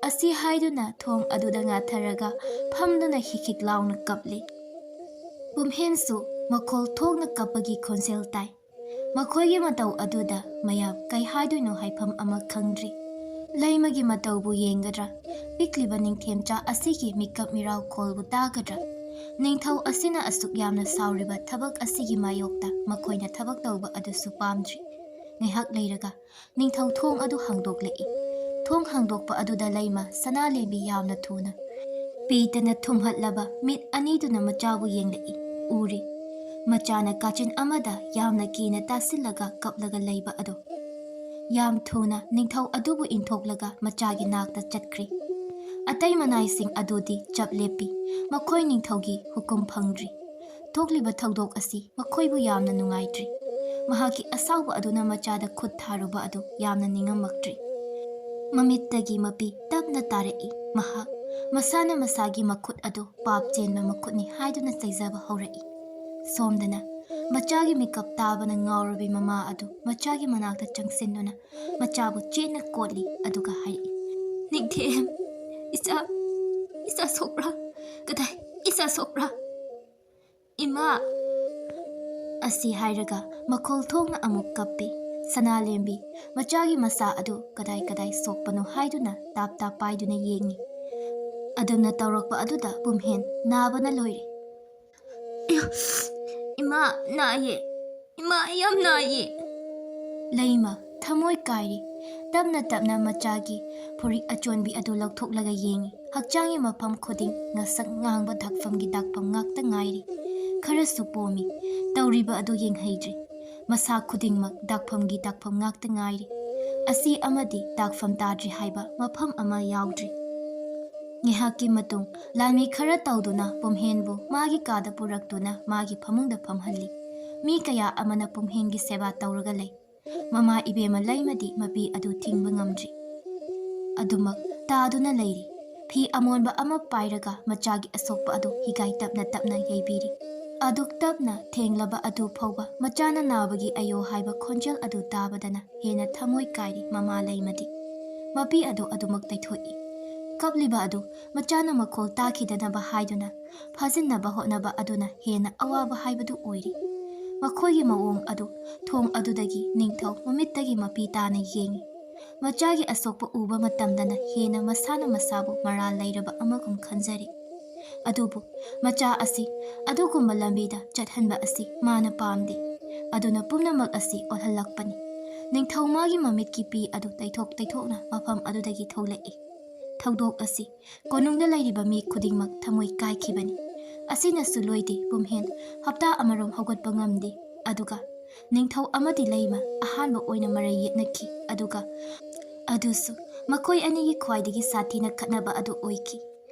ꯑꯁꯤ ꯍꯥꯏꯗꯨꯅ ꯊꯣꯡ ꯑꯗꯨꯗ ꯉꯥꯊꯔꯒ ꯐꯝꯗꯨꯅ ꯍꯤꯛ ꯍꯤꯛ ꯂꯥꯎꯅ ꯀꯞꯂꯤ꯫ ꯄꯨꯝꯍꯦꯟꯁꯨ ꯃꯈꯣꯜ ꯊꯣꯛꯅ ꯀꯞꯄꯒꯤ ꯈꯣꯟꯖꯦꯜ ꯇꯥꯏ꯫ ꯃꯈꯣꯏꯒꯤ ꯃꯇꯧ ꯑꯗꯨꯗ ꯃꯌꯥꯝ ꯀꯩ ꯍꯥꯏꯗꯣꯏꯅꯣ ꯍꯥꯏꯐꯝ ꯑꯃ ꯈꯪꯗ꯭ꯔꯤ꯫ ꯂꯩꯃꯒꯤ ꯃꯇꯧꯕꯨ ꯌꯦꯡꯒꯗ꯭ꯔꯥ? ꯄꯤꯛꯂꯤꯕ ꯅꯤꯡꯊꯦꯝꯆꯥ ꯑꯁꯤꯒꯤ ꯃꯤꯀꯞ ꯃꯤꯔꯥꯎ ꯈꯣꯜꯕꯨ ꯇꯥꯒꯗ꯭ꯔꯥ? ꯅꯤꯡꯊꯧ ꯑꯁꯤꯅ ꯑꯁꯨꯛ ꯌꯥꯝꯅ ꯁꯥꯎꯔꯤꯕ ꯊꯕꯛ ꯑꯁꯤꯒꯤ ꯃꯥꯌꯣꯛꯇ ꯃꯈꯣꯏꯅ ꯊꯕꯛ ꯇꯧꯕ ꯑꯗꯨꯁꯨ ꯄꯥꯝꯗ꯭ꯔꯤ꯫ ꯉꯥꯏꯍꯥꯛ ꯂꯩꯔꯒ ꯅꯤꯡꯊꯧ ꯊꯣꯡ ꯑꯗꯨ ꯍꯥꯡꯗꯣꯛꯂꯛꯏ꯫ ꯊꯣꯡ ꯍꯥꯡꯗꯣꯛꯄ ꯑꯗꯨꯗ ꯂꯩꯃ ꯁꯅꯥꯂꯦꯝꯕꯤ ꯌꯥꯝꯅ ꯊꯨꯅ ꯄꯦꯠꯇꯅ ꯊꯨꯝꯍꯠꯂꯕ ꯃꯤꯠ ꯑꯅꯤꯗꯨꯅ ꯃꯆꯥꯕꯨ ꯌꯦꯡꯂꯛꯏ꯫ ꯎꯔꯤ꯫ ꯃꯆꯥꯅ ꯀꯥꯆꯤꯟ ꯑꯃꯗ ꯌꯥꯝꯅ ꯀꯤꯅ ꯇꯥꯁꯤꯜꯂꯒ ꯀꯞꯂꯒ ꯂꯩꯕ ꯑꯗꯨ꯫ ꯌꯥꯝ ꯊꯨꯅ ꯅꯤꯡꯊꯧ ꯑꯗꯨꯕꯨ ꯏꯟꯊꯣꯛꯂꯒ ꯃꯆꯥꯒꯤ ꯅꯥꯛꯇ ꯆꯠꯈ꯭ꯔꯤ꯫ ꯑꯇꯩ ꯃꯅꯥꯏꯁꯤꯡ ꯑꯗꯨꯗꯤ ꯆꯞ ꯂꯦꯞꯄꯤ꯫ ꯃꯈꯣꯏ ꯅꯤꯡꯊꯧꯒꯤ ꯍꯨꯀꯨꯝ ꯐꯪꯗ꯭ꯔꯤ꯫ ꯊꯣꯛꯂꯤꯕ ꯊꯧꯗꯣꯛ ꯑꯁꯤ ꯃꯈꯣꯏꯕꯨ ꯌꯥꯝꯅ ꯅꯨꯡꯉꯥꯏꯇ꯭ꯔꯤ꯫ ꯃꯍꯥꯛꯀꯤ ꯑꯁꯥꯎꯕ ꯑꯗꯨꯅ ꯃꯆꯥꯗ ꯈꯨꯠ ꯊꯥꯔꯨꯕ ꯑꯗꯨ ꯌꯥꯝꯅ ꯅꯤꯡꯉꯝꯃꯛꯇ꯭ꯔꯤ꯫ ꯃꯃꯤꯠꯇꯒꯤ ꯃꯄꯤ ꯇꯞꯅ ꯇꯥꯔꯛꯏ꯫ ꯃꯍꯥꯛ ꯃꯁꯥꯅ ꯃꯁꯥꯒꯤ ꯃꯈꯨꯠ ꯑꯗꯨ ꯄꯥꯞ ꯆꯦꯟꯕ ꯃꯈꯨꯠꯅꯤ ꯍꯥꯏꯗꯨꯅ ꯆꯩꯖꯕ ꯍꯧꯔꯛꯏ꯫ ꯁꯣꯝꯗꯅ ꯃꯆꯥꯒꯤ ꯃꯤꯀꯞ ꯇꯥꯕꯅ ꯉꯥꯎꯔꯕꯤ ꯃꯃꯥ ꯑꯗꯨ ꯃꯆꯥꯒꯤ ꯃꯅꯥꯛꯇ ꯆꯪꯁꯤꯟꯗꯨꯅ ꯃꯆꯥꯕꯨ ꯆꯦꯠꯅ ꯀꯣꯠꯂꯤ, ꯑꯗꯨꯒ ꯍꯥꯏꯔꯛꯏ, "ꯅꯤꯡꯊꯦꯝ, ꯏꯆꯥ, ꯏꯆꯥ ꯁꯣꯛꯄ꯭ꯔꯥ? ꯀꯗꯥꯏ, ꯏꯆꯥ ꯁꯣꯛꯄ꯭ꯔꯥ?" "ꯏꯃꯥ!" ꯑꯁꯤ ꯍꯥꯏꯔꯒ ꯃꯈꯣꯜ ꯊꯣꯛꯅ ꯑꯃꯨꯛ ꯀꯞꯄꯤ꯫ ꯁꯅꯥꯂꯦꯝꯕꯤ ꯃꯆꯥꯒꯤ ꯃꯁꯥ ꯑꯗꯨ ꯀꯗꯥꯏ ꯀꯗꯥꯏ ꯁꯣꯛꯄꯅꯣ ꯍꯥꯏꯗꯨꯅ ꯇꯥꯞ ꯇꯥꯞ ꯄꯥꯏꯗꯨꯅ ꯌꯦꯡꯉꯤ꯫ ꯑꯗꯨꯝꯅ ꯇꯧꯔꯛꯄ ꯑꯗꯨꯗ ꯄꯨꯝꯍꯦꯟ ꯅꯥꯕꯅ ꯂꯣꯏꯔꯦ꯫ "ꯑꯌꯣ! ꯏꯃꯥ ꯅꯥꯏꯌꯦ! ꯏꯃꯥ ꯌꯥꯝ ꯅꯥꯏꯌꯦ!" ꯂꯩꯃ ꯊꯃꯣꯏ ꯀꯥꯏꯔꯤ꯫ ꯇꯞꯅ ꯇꯞꯅ ꯃꯆꯥꯒꯤ ꯐꯨꯔꯤꯠ ꯑꯆꯣꯟꯕꯤ ꯑꯗꯨ ꯂꯧꯊꯣꯛꯂꯒ ꯌꯦꯡꯉꯤ꯫ ꯍꯛꯆꯥꯡꯒꯤ ꯃꯐꯝ ꯈꯨꯗꯤꯡ ꯉꯁꯪ ꯉꯥꯡꯕ ꯗꯥꯛꯐꯝꯒꯤ ꯗꯥꯛꯐꯝ ꯉꯥꯛꯇ ꯉꯥꯏꯔꯤ꯫ ꯈꯔꯁꯨ ꯄꯣꯝꯃꯤ꯫ ꯇꯧꯔꯤꯕ ꯑꯗꯨ ꯌꯦꯡꯍꯩꯗ꯭ꯔꯤ꯫ ꯃꯁꯥ ꯈꯨꯗꯤꯡꯃꯛ ꯗꯥꯛꯐꯝꯒꯤ ꯗꯥꯛꯐꯝ ꯉꯥꯛꯇ ꯉꯥꯏꯔꯤ꯫ ꯑꯁꯤ ꯑꯃꯗꯤ ꯗꯥꯛꯐꯝ ꯇꯥꯗ꯭ꯔꯤ ꯍꯥꯏꯕ ꯃꯐꯝ ꯑꯃ ꯌꯥꯎꯗ꯭ꯔꯤ꯫ ꯉꯥꯏꯍꯥꯛꯀꯤ ꯃꯇꯨꯡ ꯂꯥꯟꯃꯤ ꯈꯔ ꯇꯧꯗꯨꯅ ꯄꯨꯝꯍꯦꯟꯕꯨ ꯃꯥꯒꯤ ꯀꯥꯗ ꯄꯨꯔꯛꯇꯨꯅ ꯃꯥꯒꯤ ꯐꯃꯨꯡꯗ ꯐꯝꯍꯜꯂꯤ꯫ ꯃꯤ ꯀꯌꯥ ꯑꯃꯅ ꯄꯨꯝꯍꯦꯟꯒꯤ ꯁꯦꯕꯥ ꯇꯧꯔꯒ ꯂꯩ꯫ ꯃꯃꯥ ꯏꯕꯦꯝꯃ ꯂꯩꯃꯗꯤ ꯃꯄꯤ ꯑꯗꯨ ꯊꯤꯡꯕ ꯉꯝꯗ꯭ꯔꯤ꯫ ꯑꯗꯨꯃꯛ ꯇꯥꯗꯨꯅ ꯂꯩꯔꯤ꯫ ꯐꯤ ꯑꯃꯣꯟꯕ ꯑꯃ ꯄꯥꯏꯔꯒ ꯃꯆꯥꯒꯤ ꯑꯁꯣꯛꯄ ꯑꯗꯨ ꯍꯤꯒꯥꯏ ꯇꯞꯅ ꯇꯞꯅ ꯌꯩꯕꯤꯔꯤ꯫ ꯑꯗꯨꯛ ꯇꯞꯅ ꯊꯦꯡꯂꯕ ꯑꯗꯨ ꯐꯥꯎꯕ ꯃꯆꯥꯅ ꯅꯥꯕꯒꯤ ꯑꯌꯣ ꯍꯥꯏꯕ ꯈꯣꯟꯖꯦꯜ ꯑꯗꯨ ꯇꯥꯕꯗꯅ ꯍꯦꯟꯅ ꯊꯃꯣꯏ ꯀꯥꯏꯔꯤ ꯃꯃꯥ ꯂꯩꯃꯗꯤ꯫ ꯃꯄꯤ ꯑꯗꯨ ꯑꯗꯨꯃꯛ ꯇꯩꯊꯣꯛꯏ꯫ ꯀꯞꯂꯤꯕ ꯑꯗꯨ ꯃꯆꯥꯅ ꯃꯈꯣꯜ ꯇꯥꯈꯤꯗꯅꯕ ꯍꯥꯏꯗꯨꯅ ꯐꯥꯖꯤꯟꯅꯕ ꯍꯣꯠꯅꯕ ꯑꯗꯨꯅ ꯍꯦꯟꯅ ꯑꯋꯥꯕ ꯍꯥꯏꯕꯗꯨ ꯑꯣꯏꯔꯤ꯫ ꯃꯈꯣꯏꯒꯤ ꯃꯑꯣꯡ ꯑꯗꯨ ꯊꯣꯡ ꯑꯗꯨꯗꯒꯤ ꯅꯤꯡꯊꯧ ꯃꯃꯤꯠꯇꯒꯤ ꯃꯄꯤ ꯇꯥꯅ ꯌꯦꯡꯉꯤ꯫ ꯃꯆꯥꯒꯤ ꯑꯁꯣꯛꯄ ꯎꯕ ꯃꯇꯝꯗꯅ ꯍꯦꯟꯅ ꯃꯁꯥꯅ ꯃꯁꯥꯕꯨ ꯃꯔꯥꯜ ꯂꯩꯔꯕ ꯑꯃꯒꯨꯝ ꯈꯟꯖꯔꯤ꯫ ꯑꯗꯨꯕꯨ ꯃꯆꯥ ꯑꯁꯤ ꯑꯗꯨꯒꯨꯝꯕ ꯂꯝꯕꯤꯗ ꯆꯠꯍꯟꯕ ꯑꯁꯤ ꯃꯥꯅ ꯄꯥꯝꯗꯦ꯫ ꯑꯗꯨꯅ ꯄꯨꯝꯅꯃꯛ ꯑꯁꯤ ꯑꯣꯜꯍꯜꯂꯛꯄꯅꯤ꯫ ꯅꯤꯡꯊꯧ ꯃꯥꯒꯤ ꯃꯃꯤꯠꯀꯤ ꯄꯤ ꯑꯗꯨ ꯇꯩꯊꯣꯛ ꯇꯩꯊꯣꯛꯅ ꯃꯐꯝ ꯑꯗꯨꯗꯒꯤ ꯊꯣꯛꯂꯛꯏ꯫ ꯊꯧꯗꯣꯛ ꯑꯁꯤ ꯀꯣꯅꯨꯡꯗ ꯂꯩꯔꯤꯕ ꯃꯤ ꯈꯨꯗꯤꯡꯃꯛ ꯊꯃꯣꯏ ꯀꯥꯏꯈꯤꯕꯅꯤ꯫ ꯑꯁꯤꯅꯁꯨ ꯂꯣꯏꯗꯦ, ꯄꯨꯝꯍꯦꯟ ꯍꯞꯇꯥ ꯑꯃꯔꯣꯝ ꯍꯧꯒꯠꯄ ꯉꯝꯗꯦ꯫ ꯑꯗꯨꯒ ꯅꯤꯡꯊꯧ ꯑꯃꯗꯤ ꯂꯩꯃ ꯑꯍꯥꯟꯕ ꯑꯣꯏꯅ ꯃꯔꯩ ꯌꯦꯠꯅꯈꯤ꯫ ꯑꯗꯨꯒ ꯑꯗꯨꯁꯨ ꯃꯈꯣꯏ ꯑꯅꯤꯒꯤ ꯈ꯭ꯋꯥꯏꯗꯒꯤ ꯁꯥꯊꯤꯅ ꯈꯠꯅꯕ ꯑꯗꯨ ꯑꯣꯏꯈꯤ꯫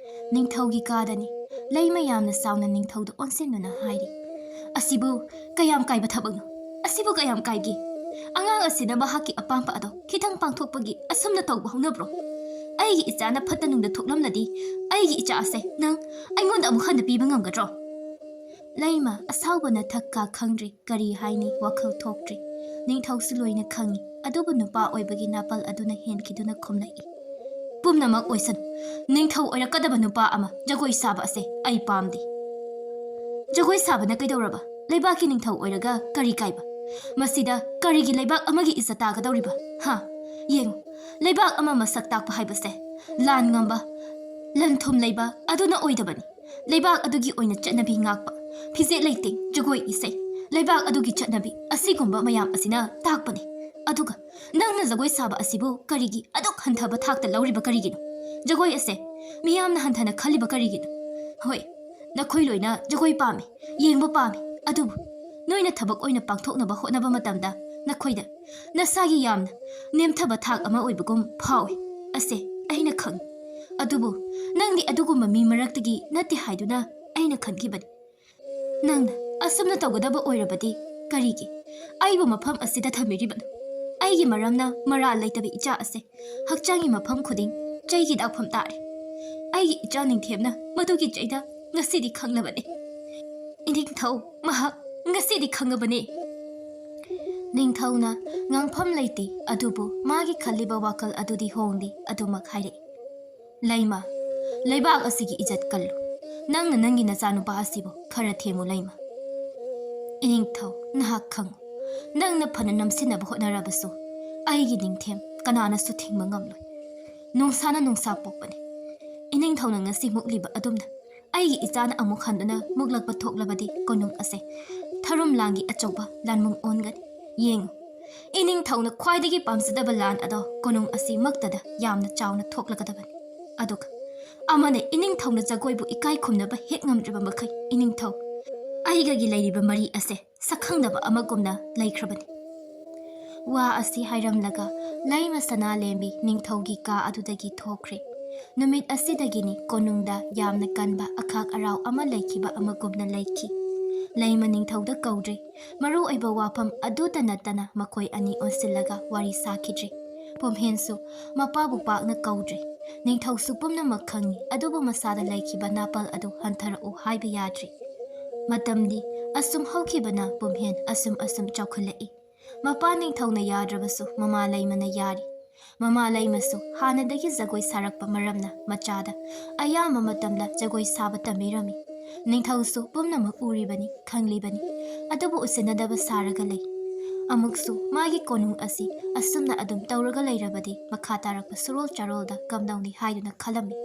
ꯅꯤꯡꯊꯧꯒꯤ ꯀꯥꯗꯅꯤ꯫ ꯂꯩꯃ ꯌꯥꯝꯅ ꯆꯥꯎꯅ ꯅꯤꯡꯊꯧꯗ ꯑꯣꯟꯁꯤꯟꯗꯨꯅ ꯍꯥꯏꯔꯤ, "ꯑꯁꯤꯕꯨ ꯀꯌꯥꯝ ꯀꯥꯏꯕ ꯊꯕꯛꯅꯣ? ꯑꯁꯤꯕꯨ ꯀꯌꯥꯝ ꯀꯥꯏꯒꯦ? ꯑꯉꯥꯡ ꯑꯁꯤꯅ ꯃꯍꯥꯛꯀꯤ ꯑꯄꯥꯝꯕ ꯑꯗꯣ ꯈꯤꯇꯪ ꯄꯥꯡꯊꯣꯛꯄꯒꯤ ꯑꯁꯨꯝꯅ ꯇꯧꯕ ꯍꯧꯅꯕ꯭ꯔꯣ? ꯑꯩꯒꯤ ꯏꯆꯥꯅ ꯐꯠꯇ ꯅꯨꯡꯗ ꯊꯣꯛꯂꯝꯂꯗꯤ ꯑꯩꯒꯤ ꯏꯆꯥ ꯑꯁꯦ ꯅꯪ ꯑꯩꯉꯣꯟꯗ ꯑꯃꯨꯛ ꯍꯟꯅ ꯄꯤꯕ ꯉꯝꯒꯗ꯭ꯔꯣ?" ꯂꯩꯃ ꯑꯁꯥꯎꯕꯅ ꯊꯛ ꯀꯥ ꯈꯪꯗ꯭ꯔꯤ, ꯀꯔꯤ ꯍꯥꯏꯅꯤ, ꯋꯥꯈꯜ ꯊꯣꯛꯇ꯭ꯔꯤ꯫ ꯅꯤꯡꯊꯧꯁꯨ ꯂꯣꯏꯅ ꯈꯪꯏ, ꯑꯗꯨꯕꯨ ꯅꯨꯄꯥ ꯑꯣꯏꯕꯒꯤ ꯅꯥꯄꯜ ꯑꯗꯨꯅ ꯍꯦꯟꯈꯤꯗꯨꯅ ꯈꯨꯝꯂꯛꯏ, "ꯄꯨꯝꯅꯃꯛ ꯑꯣꯏꯁꯅꯨ, ꯅꯤꯡꯊꯧ ꯑꯣꯏꯔꯛꯀꯗꯕ ꯅꯨꯄꯥ ꯑꯃ ꯖꯒꯣꯏ ꯁꯥꯕ ꯑꯁꯦ ꯑꯩ ꯄꯥꯝꯗꯦ꯫ ꯖꯒꯣꯏ ꯁꯥꯕꯅ ꯀꯩꯗꯧꯔꯕ? ꯂꯩꯕꯥꯛꯀꯤ ꯅꯤꯡꯊꯧ ꯑꯣꯏꯔꯒ ꯀꯔꯤ ꯀꯥꯏꯕ? ꯃꯁꯤꯗ ꯀꯔꯤꯒꯤ ꯂꯩꯕꯥꯛ ꯑꯃꯒꯤ ꯏꯖꯠ ꯇꯥꯒꯗꯧꯔꯤꯕ? ꯍꯥ? ꯌꯦꯡꯉꯨ, ꯂꯩꯕꯥꯛ ꯑꯃ ꯃꯁꯛ ꯇꯥꯛꯄ ꯍꯥꯏꯕꯁꯦ ꯂꯥꯟ ꯉꯝꯕ, ꯂꯟ ꯊꯨꯝ ꯂꯩꯕ ꯑꯗꯨꯅ ꯑꯣꯏꯗꯕꯅꯤ꯫ ꯂꯩꯕꯥꯛ ꯑꯗꯨꯒꯤ ꯑꯣꯏꯅ ꯆꯠꯅꯕꯤ ꯉꯥꯛꯄ, ꯐꯤꯖꯦꯠ ꯂꯩꯇꯦꯡ, ꯖꯒꯣꯏ ꯏꯁꯩ, ꯂꯩꯕꯥꯛ ꯑꯗꯨꯒꯤ ꯆꯠꯅꯕꯤ ꯑꯁꯤꯒꯨꯝꯕ ꯃꯌꯥꯝ ꯑꯁꯤꯅ ꯇꯥꯛꯄꯅꯤ꯫ ꯑꯗꯨꯒ ꯅꯪꯅ ꯖꯒꯣꯏ ꯁꯥꯕ ꯑꯁꯤꯕꯨ ꯀꯔꯤꯒꯤ ꯑꯗꯨꯛ ꯍꯟꯊꯕ ꯊꯥꯛꯇ ꯂꯧꯔꯤꯕ ꯀꯔꯤꯒꯤꯅꯣ? ꯖꯒꯣꯏ ꯑꯁꯦ ꯃꯤꯌꯥꯝꯅ ꯍꯟꯊꯅ ꯈꯜꯂꯤꯕ ꯀꯔꯤꯒꯤꯅꯣ? ꯍꯣꯏ, ꯅꯈꯣꯏ ꯂꯣꯏꯅ ꯖꯒꯣꯏ ꯄꯥꯝꯃꯤ, ꯌꯦꯡꯕ ꯄꯥꯝꯃꯤ, ꯑꯗꯨꯕꯨ ꯅꯣꯏꯅ ꯊꯕꯛ ꯑꯣꯏꯅ ꯄꯥꯡꯊꯣꯛꯅꯕ ꯍꯣꯠꯅꯕ ꯃꯇꯝꯗ ꯅꯈꯣꯏꯗ ꯅꯁꯥꯒꯤ ꯌꯥꯝꯅ ꯅꯦꯝꯊꯕ ꯊꯥꯛ ꯑꯃ ꯑꯣꯏꯕꯒꯨꯝ ꯐꯥꯎꯏ꯫ ꯑꯁꯦ ꯑꯩꯅ ꯈꯪꯏ꯫ ꯑꯗꯨꯕꯨ ꯅꯪꯗꯤ ꯑꯗꯨꯒꯨꯝꯕ ꯃꯤ ꯃꯔꯛꯇꯒꯤ ꯅꯠꯇꯦ ꯍꯥꯏꯗꯨꯅ ꯑꯩꯅ ꯈꯟꯈꯤꯕꯅꯤ꯫ ꯅꯪꯅ ꯑꯁꯨꯝꯅ ꯇꯧꯒꯗꯕ ꯑꯣꯏꯔꯕꯗꯤ ꯀꯔꯤꯒꯤ ꯑꯩꯕꯨ ꯃꯐꯝ ꯑꯁꯤꯗ ꯊꯝꯕꯤꯔꯤꯕꯅꯣ? ꯑꯩꯒꯤ ꯃꯔꯝꯅ ꯃꯔꯥꯜ ꯂꯩꯇꯕ ꯏꯆꯥ ꯑꯁꯦ ꯍꯛꯆꯥꯡꯒꯤ ꯃꯐꯝ ꯈꯨꯗꯤꯡ ꯆꯩꯒꯤ ꯗꯥꯛꯐꯝ ꯇꯥꯔꯦ꯫ ꯑꯩꯒꯤ ꯏꯆꯥ ꯅꯤꯡꯊꯦꯝꯅ ꯃꯗꯨꯒꯤ ꯆꯩꯗ ꯉꯁꯤꯗꯤ ꯈꯪꯂꯕꯅꯤ꯫ ꯏꯅꯤꯡꯊꯧ ꯃꯍꯥꯛ ꯉꯁꯤꯗꯤ ꯈꯪꯂꯕꯅꯤ꯫" ꯅꯤꯡꯊꯧꯅ ꯉꯥꯡꯐꯝ ꯂꯩꯇꯦ, ꯑꯗꯨꯕꯨ ꯃꯥꯒꯤ ꯈꯜꯂꯤꯕ ꯋꯥꯈꯜ ꯑꯗꯨꯗꯤ ꯍꯣꯡꯗꯦ, ꯑꯗꯨꯃꯛ ꯍꯥꯏꯔꯛꯏ, "ꯂꯩꯃ, ꯂꯩꯕꯥꯛ ꯑꯁꯤꯒꯤ ꯏꯖꯠ ꯀꯜꯂꯨ꯫ ꯅꯪꯅ ꯅꯪꯒꯤ ꯅꯆꯥꯅꯨꯄꯥ ꯑꯁꯤꯕꯨ ꯈꯔ ꯊꯦꯝꯃꯨ, ꯂꯩꯃ꯫" ꯏꯅꯤꯡꯊꯧ, ꯅꯍꯥꯛ ꯈꯪꯉꯨ, ꯅꯪꯅ ꯐꯅ ꯅꯝꯁꯤꯟꯅꯕ ꯍꯣꯠꯅꯔꯕꯁꯨ ꯑꯩꯒꯤ ꯅꯤꯡꯊꯦꯝ ꯀꯅꯥꯅꯁꯨ ꯊꯤꯡꯕ ꯉꯝꯂꯣꯏ꯫ ꯅꯣꯡꯁꯥꯅ ꯅꯣꯡꯁꯥ ꯄꯣꯛꯄꯅꯤ꯫ ꯏꯅꯤꯡꯊꯧꯅ ꯉꯁꯤ ꯃꯨꯛꯂꯤꯕ ꯑꯗꯨꯝꯅ ꯑꯩꯒꯤ ꯏꯆꯥꯅ ꯑꯃꯨꯛ ꯍꯟꯗꯨꯅ ꯃꯨꯛꯂꯛꯄ ꯊꯣꯛꯂꯕꯗꯤ ꯀꯣꯅꯨꯡ ꯑꯁꯦ ꯊꯔꯨꯝ ꯂꯥꯡꯒꯤ ꯑꯆꯧꯕ ꯂꯥꯟꯃꯨꯡ ꯑꯣꯟꯒꯅꯤ꯫ ꯌꯦꯡꯉꯨ, ꯏꯅꯤꯡꯊꯧꯅ ꯈ꯭ꯋꯥꯏꯗꯒꯤ ꯄꯥꯝꯖꯗꯕ ꯂꯥꯟ ꯑꯗꯣ ꯀꯣꯅꯨꯡ ꯑꯁꯤꯃꯛꯇꯗ ꯌꯥꯝꯅ ꯆꯥꯎꯅ ꯊꯣꯛꯂꯒꯗꯕꯅꯤ꯫ ꯑꯗꯨꯒ ꯑꯃꯅ ꯏꯅꯤꯡꯊꯧꯅ ꯖꯒꯣꯏꯕꯨ ꯏꯀꯥꯏ ꯈꯨꯝꯅꯕ ꯍꯦꯛ ꯉꯝꯗ꯭ꯔꯕ ꯃꯈꯩ ꯏꯅꯤꯡꯊꯧ ꯑꯩꯒꯒꯤ ꯂꯩꯔꯤꯕ ꯃꯔꯤ ꯑꯁꯦ ꯁꯛꯈꯪꯗꯕ ꯑꯃꯒꯨꯝꯅ ꯂꯩꯈ꯭ꯔꯕꯅꯤ꯫ ꯋꯥ ꯑꯁꯤ ꯍꯥꯏꯔꯝꯂꯒ ꯂꯩꯃ ꯁꯅꯥꯂꯦꯝꯕꯤ ꯅꯤꯡꯊꯧꯒꯤ ꯀꯥ ꯑꯗꯨꯗꯒꯤ ꯊꯣꯛꯈ꯭ꯔꯦ꯫ ꯅꯨꯃꯤꯠ ꯑꯁꯤꯗꯒꯤꯅꯤ ꯀꯣꯅꯨꯡꯗ ꯌꯥꯝꯅ ꯀꯟꯕ ꯑꯈꯥꯛ ꯑꯔꯥꯎ ꯑꯃ ꯂꯩꯈꯤꯕ ꯑꯃꯒꯨꯝꯅ ꯂꯩꯈꯤ꯫ ꯂꯩꯃ ꯅꯤꯡꯊꯧꯗ ꯀꯧꯗ꯭ꯔꯦ꯫ ꯃꯔꯨ ꯑꯣꯏꯕ ꯋꯥꯐꯝ ꯑꯗꯨꯇ ꯅꯠꯇꯅ ꯃꯈꯣꯏ ꯑꯅꯤ ꯑꯣꯟꯁꯤꯜꯂꯒ ꯋꯥꯔꯤ ꯁꯥꯈꯤꯗ꯭ꯔꯦ꯫ ꯄꯨꯝꯍꯦꯟꯁꯨ ꯃꯄꯥꯕꯨ ꯄꯥꯛꯅ ꯀꯧꯗ꯭ꯔꯦ꯫ ꯅꯤꯡꯊꯧꯁꯨ ꯄꯨꯝꯅꯃꯛ ꯈꯪꯏ, ꯑꯗꯨꯕꯨ ꯃꯁꯥꯗ ꯂꯩꯈꯤꯕ ꯅꯥꯄꯜ ꯑꯗꯨ ꯍꯟꯊꯔꯛꯎ ꯍꯥꯏꯕ ꯌꯥꯗ꯭ꯔꯦ꯫ ꯃꯇꯝꯗꯤ ꯑꯁꯨꯝ ꯍꯧꯈꯤꯕꯅ ꯄꯨꯝꯍꯦꯟ ꯑꯁꯨꯝ ꯑꯁꯨꯝ ꯆꯥꯎꯈꯠꯂꯛꯏ꯫ ꯃꯄꯥ ꯅꯤꯡꯊꯧꯅ ꯌꯥꯗ꯭ꯔꯕꯁꯨ ꯃꯃꯥ ꯂꯩꯃꯅ ꯌꯥꯔꯤ꯫ ꯃꯃꯥ ꯂꯩꯃꯁꯨ ꯍꯥꯟꯅꯗꯒꯤ ꯖꯒꯣꯏ ꯁꯥꯔꯛꯄ ꯃꯔꯝꯅ ꯃꯆꯥꯗ ꯑꯌꯥꯝꯕ ꯃꯇꯝꯗ ꯖꯒꯣꯏ ꯁꯥꯕ ꯇꯝꯕꯤꯔꯝꯃꯤ꯫ ꯅꯤꯡꯊꯧꯁꯨ ꯄꯨꯝꯅꯃꯛ ꯎꯔꯤꯕꯅꯤ, ꯈꯪꯂꯤꯕꯅꯤ, ꯑꯗꯨꯕꯨ ꯎꯁꯤꯟꯅꯗꯕ ꯁꯥꯔꯒ ꯂꯩ꯫ ꯑꯃꯨꯛꯁꯨ ꯃꯥꯒꯤ ꯀꯣꯅꯨꯡ ꯑꯁꯤ ꯑꯁꯨꯝꯅ ꯑꯗꯨꯝ ꯇꯧꯔꯒ ꯂꯩꯔꯕꯗꯤ ꯃꯈꯥ ꯇꯥꯔꯛꯄ ꯁꯨꯔꯣꯜ ꯆꯥꯔꯣꯜꯗ ꯀꯝꯗꯧꯅꯤ ꯍꯥꯏꯗꯨꯅ ꯈꯜꯂꯝꯃꯤ꯫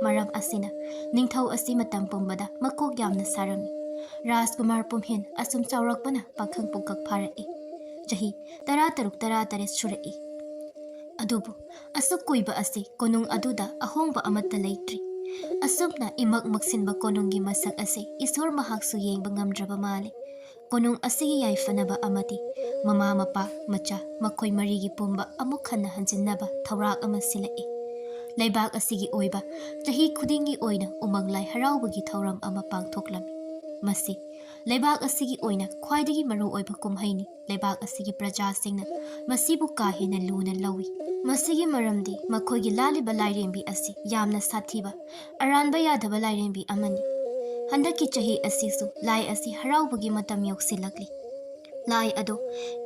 ꯃꯔꯝ ꯑꯁꯤꯅ ꯅꯤꯡꯊꯧ ꯑꯁꯤ ꯃꯇꯝ ꯄꯨꯝꯕꯗ ꯃꯀꯣꯛ ꯌꯥꯝꯅ ꯁꯥꯔꯝꯃꯤ꯫ ꯔꯥꯖꯀꯨꯃꯥꯔ ꯄꯨꯝꯍꯦꯟ ꯑꯁꯨꯝ ꯆꯥꯎꯔꯛꯄꯅ ꯄꯥꯈꯪ ꯄꯨꯡꯀꯛ ꯐꯥꯔꯛꯏ꯫ ꯆꯍꯤ ꯇꯔꯥ ꯇꯔꯨꯛ ꯇꯔꯥ ꯇꯔꯦꯠ ꯁꯨꯔꯛꯏ꯫ ꯑꯗꯨꯕꯨ ꯑꯁꯨꯛ ꯀꯨꯏꯕ ꯑꯁꯤ ꯀꯣꯅꯨꯡ ꯑꯗꯨꯗ ꯑꯍꯣꯡꯕ ꯑꯃꯠꯇ ꯂꯩꯇ꯭ꯔꯤ꯫ ꯑꯁꯨꯝꯅ ꯏꯃꯛ ꯃꯛꯁꯤꯟꯕ ꯀꯣꯅꯨꯡꯒꯤ ꯃꯁꯛ ꯑꯁꯤ ꯏꯁꯣꯔ ꯃꯍꯥꯛꯁꯨ ꯌꯦꯡꯕ ꯉꯝꯗ꯭ꯔꯕ ꯃꯥꯜꯂꯤ꯫ ꯀꯣꯅꯨꯡ ꯑꯁꯤꯒꯤ ꯌꯥꯏꯐꯅꯕ ꯑꯃꯗꯤ ꯃꯃꯥ ꯃꯄꯥ ꯃꯆꯥ ꯃꯈꯣꯏ ꯃꯔꯤꯒꯤ ꯄꯨꯝꯕ ꯑꯃꯨꯛ ꯍꯟꯅ ꯍꯟꯖꯤꯟꯅꯕ ꯊꯧꯔꯥꯡ ꯑꯃ ꯁꯤꯜꯂꯛꯏ꯫ ꯂꯩꯕꯥꯛ ꯑꯁꯤꯒꯤ ꯑꯣꯏꯕ ꯆꯍꯤ ꯈꯨꯗꯤꯡꯒꯤ ꯑꯣꯏꯅ ꯎꯃꯪ ꯂꯥꯏ ꯍꯔꯥꯎꯕꯒꯤ ꯊꯧꯔꯝ ꯑꯃ ꯄꯥꯡꯊꯣꯛꯂꯝꯃꯤ꯫ ꯃꯁꯤ ꯂꯩꯕꯥꯛ ꯑꯁꯤꯒꯤ ꯑꯣꯏꯅ ꯈ꯭ꯋꯥꯏꯗꯒꯤ ꯃꯔꯨ ꯑꯣꯏꯕ ꯀꯨꯝꯍꯩꯅꯤ꯫ ꯂꯩꯕꯥꯛ ꯑꯁꯤꯒꯤ ꯄ꯭ꯔꯖꯥꯁꯤꯡꯅ ꯃꯁꯤꯕꯨ ꯀꯥ ꯍꯦꯟꯅ ꯂꯨꯅ ꯂꯧꯏ꯫ ꯃꯁꯤꯒꯤ ꯃꯔꯝꯗꯤ ꯃꯈꯣꯏꯒꯤ ꯂꯥꯠꯂꯤꯕ ꯂꯥꯏꯔꯦꯝꯕꯤ ꯑꯁꯤ ꯌꯥꯝꯅ ꯁꯥꯊꯤꯕ, ꯑꯔꯥꯟꯕ ꯌꯥꯗꯕ ꯂꯥꯏꯔꯦꯝꯕꯤ ꯑꯃꯅꯤ꯫ ꯍꯟꯗꯛꯀꯤ ꯆꯍꯤ ꯑꯁꯤꯁꯨ ꯂꯥꯏ ꯑꯁꯤ ꯍꯔꯥꯎꯕꯒꯤ ꯃꯇꯝ ꯌꯧꯁꯤꯜꯂꯛꯂꯤ꯫ ꯂꯥꯏ ꯑꯗꯣ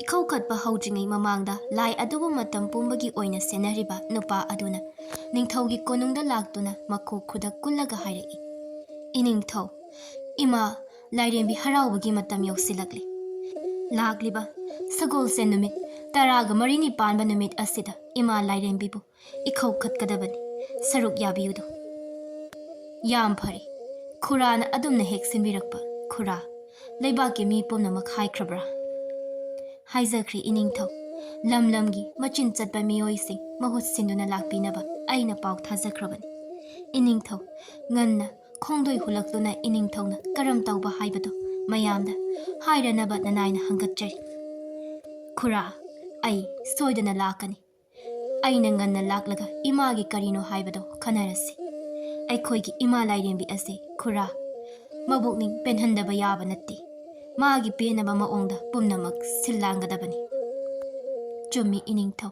ꯏꯈꯧ ꯈꯠꯄ ꯍꯧꯗ꯭ꯔꯤꯉꯩ ꯃꯃꯥꯡꯗ ꯂꯥꯏ ꯑꯗꯨꯕꯨ ꯃꯇꯝ ꯄꯨꯝꯕꯒꯤ ꯑꯣꯏꯅ ꯁꯦꯟꯅꯔꯤꯕ ꯅꯨꯄꯥ ꯑꯗꯨꯅ ꯅꯤꯡꯊꯧꯒꯤ ꯀꯣꯅꯨꯡꯗ ꯂꯥꯛꯇꯨꯅ ꯃꯈꯣꯛ ꯈꯨꯗꯛ ꯀꯨꯜꯂꯒ ꯍꯥꯏꯔꯛꯏ, "ꯏꯅꯤꯡꯊꯧ, ꯏꯃꯥ ꯂꯥꯏꯔꯦꯝꯕꯤ ꯍꯔꯥꯎꯕꯒꯤ ꯃꯇꯝ ꯌꯧꯁꯤꯜꯂꯛꯂꯤ꯫ ꯂꯥꯛꯂꯤꯕ ꯁꯒꯣꯜꯁꯦꯟ ꯅꯨꯃꯤꯠ ꯇꯔꯥꯒ ꯃꯔꯤꯅꯤ ꯄꯥꯟꯕ ꯅꯨꯃꯤꯠ ꯑꯁꯤꯗ ꯏꯃꯥ ꯂꯥꯏꯔꯦꯝꯕꯤꯕꯨ ꯏꯈꯧ ꯈꯠꯀꯗꯕꯅꯤ, ꯁꯔꯨꯛ ꯌꯥꯕꯤꯌꯨꯗꯣ꯫" "ꯌꯥꯝ ꯐꯔꯦ, ꯈꯨꯔꯥꯅ ꯑꯗꯨꯝꯅ ꯍꯦꯛ ꯁꯤꯟꯕꯤꯔꯛꯄ꯫ ꯈꯨꯔꯥ, ꯂꯩꯕꯥꯛꯀꯤ ꯃꯤ ꯄꯨꯝꯅꯃꯛ ꯍꯥꯏꯈ꯭ꯔꯕ꯭ꯔꯥ?" ꯍꯥꯏꯖꯈ꯭ꯔꯦ ꯏꯅꯤꯡꯊꯧ꯫ ꯂꯝ ꯂꯝꯒꯤ ꯃꯆꯤꯟ ꯆꯠꯄ ꯃꯤꯑꯣꯏꯁꯤꯡ ꯃꯍꯨꯠ ꯁꯤꯟꯗꯨꯅ ꯂꯥꯛꯄꯤꯅꯕ ꯑꯩꯅ ꯄꯥꯎ ꯊꯥꯖꯈ꯭ꯔꯕꯅꯤ꯫ ꯏꯅꯤꯡꯊꯧ, ꯉꯟꯅ ꯈꯣꯡꯗꯣꯏ ꯍꯨꯜꯂꯛꯇꯨꯅ ꯏꯅꯤꯡꯊꯧꯅ ꯀꯔꯝ ꯇꯧꯕ ꯍꯥꯏꯕꯗꯨ ꯃꯌꯥꯝꯗ ꯍꯥꯏꯔꯅꯕ ꯅꯅꯥꯏꯅ ꯍꯪꯒꯠꯆꯔꯤ꯫ ꯈꯨꯔꯥ, ꯑꯩ ꯁꯣꯏꯗꯅ ꯂꯥꯛꯀꯅꯤ꯫ ꯑꯩꯅ ꯉꯟꯅ ꯂꯥꯛꯂꯒ ꯏꯃꯥꯒꯤ ꯀꯔꯤꯅꯣ ꯍꯥꯏꯕꯗꯣ ꯈꯟꯅꯔꯁꯤ꯫ ꯑꯩꯈꯣꯏꯒꯤ ꯏꯃꯥ ꯂꯥꯏꯔꯦꯝꯕꯤ ꯑꯁꯤ ꯈꯨꯔꯥ, ꯃꯕꯨꯛꯅꯤꯡ ꯄꯦꯟꯍꯟꯗꯕ ꯌꯥꯕ ꯅꯠꯇꯦ꯫ ꯃꯥꯒꯤ ꯄꯦꯟꯅꯕ ꯃꯑꯣꯡꯗ ꯄꯨꯝꯅꯃꯛ ꯁꯤꯜ ꯂꯥꯡꯒꯗꯕꯅꯤ꯫ ꯆꯨꯝꯃꯤ ꯏꯅꯤꯡꯊꯧ,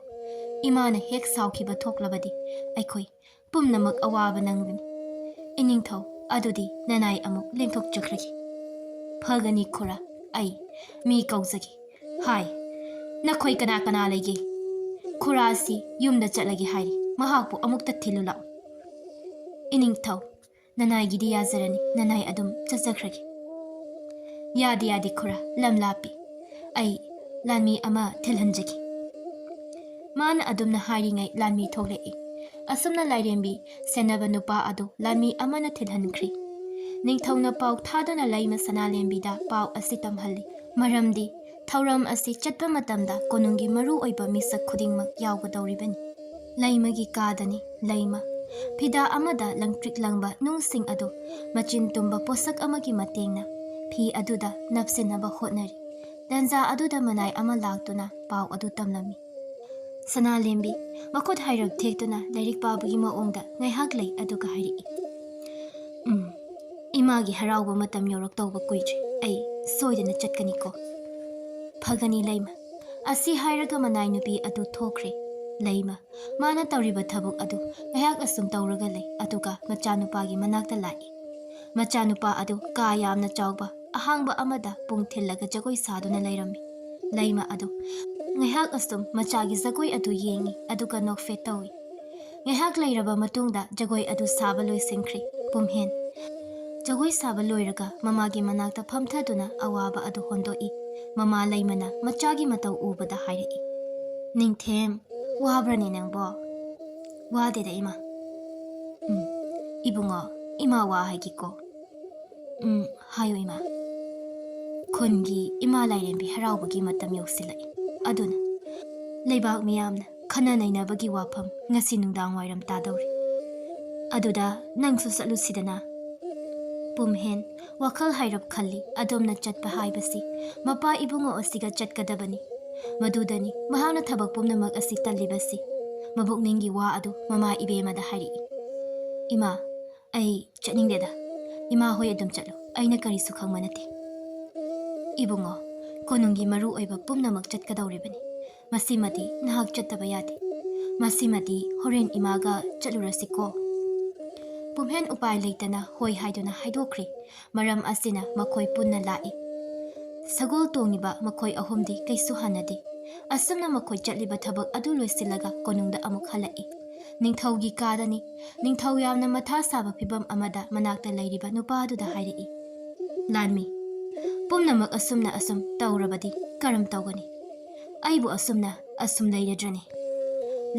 ꯏꯃꯥꯅ ꯍꯦꯛ ꯁꯥꯎꯈꯤꯕ ꯊꯣꯛꯂꯕꯗꯤ ꯑꯩꯈꯣꯏ ꯄꯨꯝꯅꯃꯛ ꯑꯋꯥꯕ ꯅꯪꯒꯅꯤ꯫ ꯏꯅꯤꯡꯊꯧ, ꯑꯗꯨꯗꯤ ꯅꯅꯥꯏ ꯑꯃꯨꯛ ꯂꯦꯡꯊꯣꯛꯆꯈ꯭ꯔꯒꯦ꯫ ꯐꯒꯅꯤ ꯈꯨꯔꯥ, ꯑꯩ ꯃꯤ ꯀꯧꯖꯒꯦ꯫ ꯍꯥꯏ, ꯅꯈꯣꯏ ꯀꯅꯥ ꯀꯅꯥ ꯂꯩꯒꯦ? ꯈꯨꯔꯥ ꯑꯁꯤ ꯌꯨꯝꯗ ꯆꯠꯂꯒꯦ ꯍꯥꯏꯔꯤ꯫ ꯃꯍꯥꯛꯄꯨ ꯑꯃꯨꯛꯇ ꯊꯤꯜꯂꯨ ꯂꯥꯛꯎ꯫ ꯏꯅꯤꯡꯊꯧ, ꯅꯅꯥꯏꯒꯤꯗꯤ ꯌꯥꯖꯔꯅꯤ, ꯅꯅꯥꯏ ꯑꯗꯨꯝ ꯆꯠꯆꯈ꯭ꯔꯒꯦ꯫ ꯌꯥꯗꯦ, ꯌꯥꯗꯦ ꯈꯨꯔꯥ, ꯂꯝ ꯂꯥꯞꯄꯤ꯫ ꯑꯩ ꯂꯥꯟꯃꯤ ꯑꯃ ꯊꯤꯜꯍꯟꯖꯒꯦ꯫ ꯃꯥꯅ ꯑꯗꯨꯝꯅ ꯍꯥꯏꯔꯤꯉꯩ ꯂꯥꯟꯃꯤ ꯊꯣꯛꯂꯛꯏ꯫ ꯑꯁꯨꯝꯅ ꯂꯥꯏꯔꯦꯝꯕꯤ ꯁꯦꯟꯅꯕ ꯅꯨꯄꯥ ꯑꯗꯨ ꯂꯥꯟꯃꯤ ꯑꯃꯅ ꯊꯤꯜꯍꯟꯈ꯭ꯔꯤ꯫ ꯅꯤꯡꯊꯧꯅ ꯄꯥꯎ ꯊꯥꯗꯨꯅ ꯂꯩꯃ ꯁꯅꯥꯂꯦꯝꯕꯤꯗ ꯄꯥꯎ ꯑꯁꯤ ꯇꯝꯍꯜꯂꯤ꯫ ꯃꯔꯝꯗꯤ ꯊꯧꯔꯝ ꯑꯁꯤ ꯆꯠꯄ ꯃꯇꯝꯗ ꯀꯣꯅꯨꯡꯒꯤ ꯃꯔꯨ ꯑꯣꯏꯕ ꯃꯤꯁꯛ ꯈꯨꯗꯤꯡꯃꯛ ꯌꯥꯎꯒꯗꯧꯔꯤꯕꯅꯤ꯫ ꯂꯩꯃꯒꯤ ꯀꯥꯗꯅꯤ ꯂꯩꯃ꯫ ꯐꯤꯗꯥ ꯑꯃꯗ ꯂꯪꯇ꯭ꯔꯤꯛ ꯂꯪꯕ ꯅꯨꯡꯁꯤꯡ ꯑꯗꯨ ꯃꯆꯤꯟ ꯇꯨꯝꯕ ꯄꯣꯠꯁꯛ ꯑꯃꯒꯤ ꯃꯇꯦꯡꯅ ꯐꯤ ꯑꯗꯨꯗ ꯅꯞꯁꯤꯟꯅꯕ ꯍꯣꯠꯅꯔꯤ꯫ ꯇꯟꯖꯥ ꯑꯗꯨꯗ ꯃꯅꯥꯏ ꯑꯃ ꯂꯥꯛꯇꯨꯅ ꯄꯥꯎ ꯑꯗꯨ ꯇꯝꯂꯝꯃꯤ꯫ ꯁꯅꯥꯂꯦꯝꯕꯤ ꯃꯈꯨꯠ ꯍꯥꯏꯔꯞ ꯊꯦꯛꯇꯨꯅ ꯂꯥꯏꯔꯤꯛ ꯄꯥꯕꯒꯤ ꯃꯑꯣꯡꯗ ꯉꯥꯏꯍꯥꯛ ꯂꯩ, ꯑꯗꯨꯒ ꯍꯥꯏꯔꯛꯏ, "ꯎꯝ, ꯏꯃꯥꯒꯤ ꯍꯔꯥꯎꯕ ꯃꯇꯝ ꯌꯧꯔꯛꯇꯧꯕ ꯀꯨꯏꯗ꯭ꯔꯦ꯫ ꯑꯩ ꯁꯣꯏꯗꯅ ꯆꯠꯀꯅꯤꯀꯣ꯫" "ꯐꯒꯅꯤ ꯂꯩꯃ꯫" ꯑꯁꯤ ꯍꯥꯏꯔꯒ ꯃꯅꯥꯏ ꯅꯨꯄꯤ ꯑꯗꯨ ꯊꯣꯛꯈ꯭ꯔꯦ꯫ ꯂꯩꯃ ꯃꯥꯅ ꯇꯧꯔꯤꯕ ꯊꯕꯛ ꯑꯗꯨ ꯉꯥꯏꯍꯥꯛ ꯑꯁꯨꯝ ꯇꯧꯔꯒ ꯂꯩ, ꯑꯗꯨꯒ ꯃꯆꯥꯅꯨꯄꯥꯒꯤ ꯃꯅꯥꯛꯇ ꯂꯥꯛꯏ꯫ ꯃꯆꯥꯅꯨꯄꯥ ꯑꯗꯨ ꯀꯥ ꯌꯥꯝꯅ ꯆꯥꯎꯕ ꯑꯍꯥꯡꯕ ꯑꯃꯗ ꯄꯨꯡ ꯊꯤꯜꯂꯒ ꯖꯒꯣꯏ ꯁꯥꯗꯨꯅ ꯂꯩꯔꯝꯃꯤ꯫ ꯂꯩꯃ ꯑꯗꯨ ꯉꯥꯏꯍꯥꯛ ꯑꯁꯨꯝ ꯃꯆꯥꯒꯤ ꯖꯒꯣꯏ ꯑꯗꯨ ꯌꯦꯡꯉꯤ, ꯑꯗꯨꯒ ꯅꯣꯛꯐꯦꯠ ꯇꯧꯏ꯫ ꯉꯥꯏꯍꯥꯛ ꯂꯩꯔꯕ ꯃꯇꯨꯡꯗ ꯖꯒꯣꯏ ꯑꯗꯨ ꯁꯥꯕ ꯂꯣꯏꯁꯤꯟꯈ꯭ꯔꯦ꯫ ꯄꯨꯝꯍꯦꯟ ꯖꯒꯣꯏ ꯁꯥꯕ ꯂꯣꯏꯔꯒ ꯃꯃꯥꯒꯤ ꯃꯅꯥꯛꯇ ꯐꯝꯊꯗꯨꯅ ꯑꯋꯥꯕ ꯑꯗꯨ ꯍꯣꯟꯗꯣꯛꯏ꯫ ꯃꯃꯥ ꯂꯩꯃꯅ ꯃꯆꯥꯒꯤ ꯃꯇꯧ ꯎꯕꯗ ꯍꯥꯏꯔꯛꯏ, "ꯅꯤꯡꯊꯦꯝ, ꯋꯥꯕ꯭ꯔꯅꯦ ꯅꯪꯕꯣ?" "ꯋꯥꯗꯦꯗ ꯏꯃꯥ꯫" "ꯎꯝ, ꯏꯕꯨꯡꯉꯣ, ꯏꯃꯥ ꯋꯥ ꯍꯥꯏꯒꯦꯀꯣ꯫" "ꯎꯝ, ꯍꯥꯏꯌꯨ ꯏꯃꯥ꯫" ꯈꯨꯟꯒꯤ ꯏꯃꯥ ꯂꯥꯏꯔꯦꯝꯕꯤ ꯍꯔꯥꯎꯕꯒꯤ ꯃꯇꯝ ꯌꯧꯁꯤꯜꯂꯛꯏ꯫ ꯑꯗꯨꯅ ꯂꯩꯕꯥꯛ ꯃꯤꯌꯥꯝꯅ ꯈꯟꯅ ꯅꯩꯅꯕꯒꯤ ꯋꯥꯐꯝ ꯉꯁꯤ ꯅꯨꯡꯗꯥꯡ ꯋꯥꯏꯔꯝ ꯇꯥꯗꯧꯔꯤ꯫ ꯑꯗꯨꯗ ꯅꯪꯁꯨ ꯆꯠꯂꯨꯁꯤꯗꯅ꯫ ꯄꯨꯝꯍꯦꯟ ꯋꯥꯈꯜ ꯍꯥꯏꯔꯞ ꯈꯜꯂꯤ꯫ ꯑꯗꯣꯝꯅ ꯆꯠꯄ ꯍꯥꯏꯕꯁꯤ ꯃꯄꯥ ꯏꯕꯨꯡꯉꯣ ꯑꯁꯤꯒ ꯆꯠꯀꯗꯕꯅꯤ꯫ ꯃꯗꯨꯗꯅꯤ ꯃꯍꯥꯛꯅ ꯊꯕꯛ ꯄꯨꯝꯅꯃꯛ ꯑꯁꯤ ꯇꯜꯂꯤꯕꯁꯤ꯫ ꯃꯕꯨꯛꯅꯤꯡꯒꯤ ꯋꯥ ꯑꯗꯨ ꯃꯃꯥ ꯏꯕꯦꯝꯃꯗ ꯍꯥꯏꯔꯛꯏ꯫ "ꯏꯃꯥ, ꯑꯩ ꯆꯠꯅꯤꯡꯗꯦꯗ꯫ ꯏꯃꯥ ꯍꯣꯏ ꯑꯗꯨꯝ ꯆꯠꯂꯨ꯫ ꯑꯩꯅ ꯀꯔꯤꯁꯨ ꯈꯪꯕ ꯅꯠꯇꯦ꯫" "ꯏꯕꯨꯡꯉꯣ, ꯀꯣꯅꯨꯡꯒꯤ ꯃꯔꯨ ꯑꯣꯏꯕ ꯄꯨꯝꯅꯃꯛ ꯆꯠꯀꯗꯧꯔꯤꯕꯅꯤ꯫ ꯃꯁꯤꯃꯗꯤ ꯅꯍꯥꯛ ꯆꯠꯇꯕ ꯌꯥꯗꯦ꯫ ꯃꯁꯤꯃꯗꯤ ꯍꯣꯔꯦꯟ ꯏꯃꯥꯒ ꯆꯠꯂꯨꯔꯁꯤꯀꯣ꯫" ꯄꯨꯝꯍꯦꯟ ꯎꯄꯥꯏ ꯂꯩꯇꯅ ꯍꯣꯏ ꯍꯥꯏꯗꯨꯅ ꯍꯥꯏꯗꯣꯛꯈ꯭ꯔꯦ꯫ ꯃꯔꯝ ꯑꯁꯤꯅ ꯃꯈꯣꯏ ꯄꯨꯟꯅ ꯂꯥꯛꯏ꯫ ꯁꯒꯣꯜ ꯇꯣꯡꯉꯤꯕ ꯃꯈꯣꯏ ꯑꯍꯨꯝꯗꯤ ꯀꯩꯁꯨ ꯍꯟꯅꯗꯦ꯫ ꯑꯁꯨꯝꯅ ꯃꯈꯣꯏ ꯆꯠꯂꯤꯕ ꯊꯕꯛ ꯑꯗꯨ ꯂꯣꯏꯁꯤꯜꯂꯒ ꯀꯣꯅꯨꯡꯗ ꯑꯃꯨꯛ ꯍꯜꯂꯛꯏ꯫ ꯅꯤꯡꯊꯧꯒꯤ ꯀꯥꯗꯅꯤ꯫ ꯅꯤꯡꯊꯧ ꯌꯥꯝꯅ ꯃꯊꯥ ꯁꯥꯕ ꯐꯤꯚꯝ ꯑꯃꯗ ꯃꯅꯥꯛꯇ ꯂꯩꯔꯤꯕ ꯅꯨꯄꯥꯗꯨꯗ ꯍꯥꯏꯔꯛꯏ, "ꯂꯥꯟꯃꯤ, ꯄꯨꯝꯅꯃꯛ ꯑꯁꯨꯝꯅ ꯑꯁꯨꯝ ꯇꯧꯔꯕꯗꯤ ꯀꯔꯝ ꯇꯧꯒꯅꯤ? ꯑꯩꯕꯨ ꯑꯁꯨꯝꯅ ꯑꯁꯨꯝ ꯂꯩꯔꯗ꯭ꯔꯅꯤ?"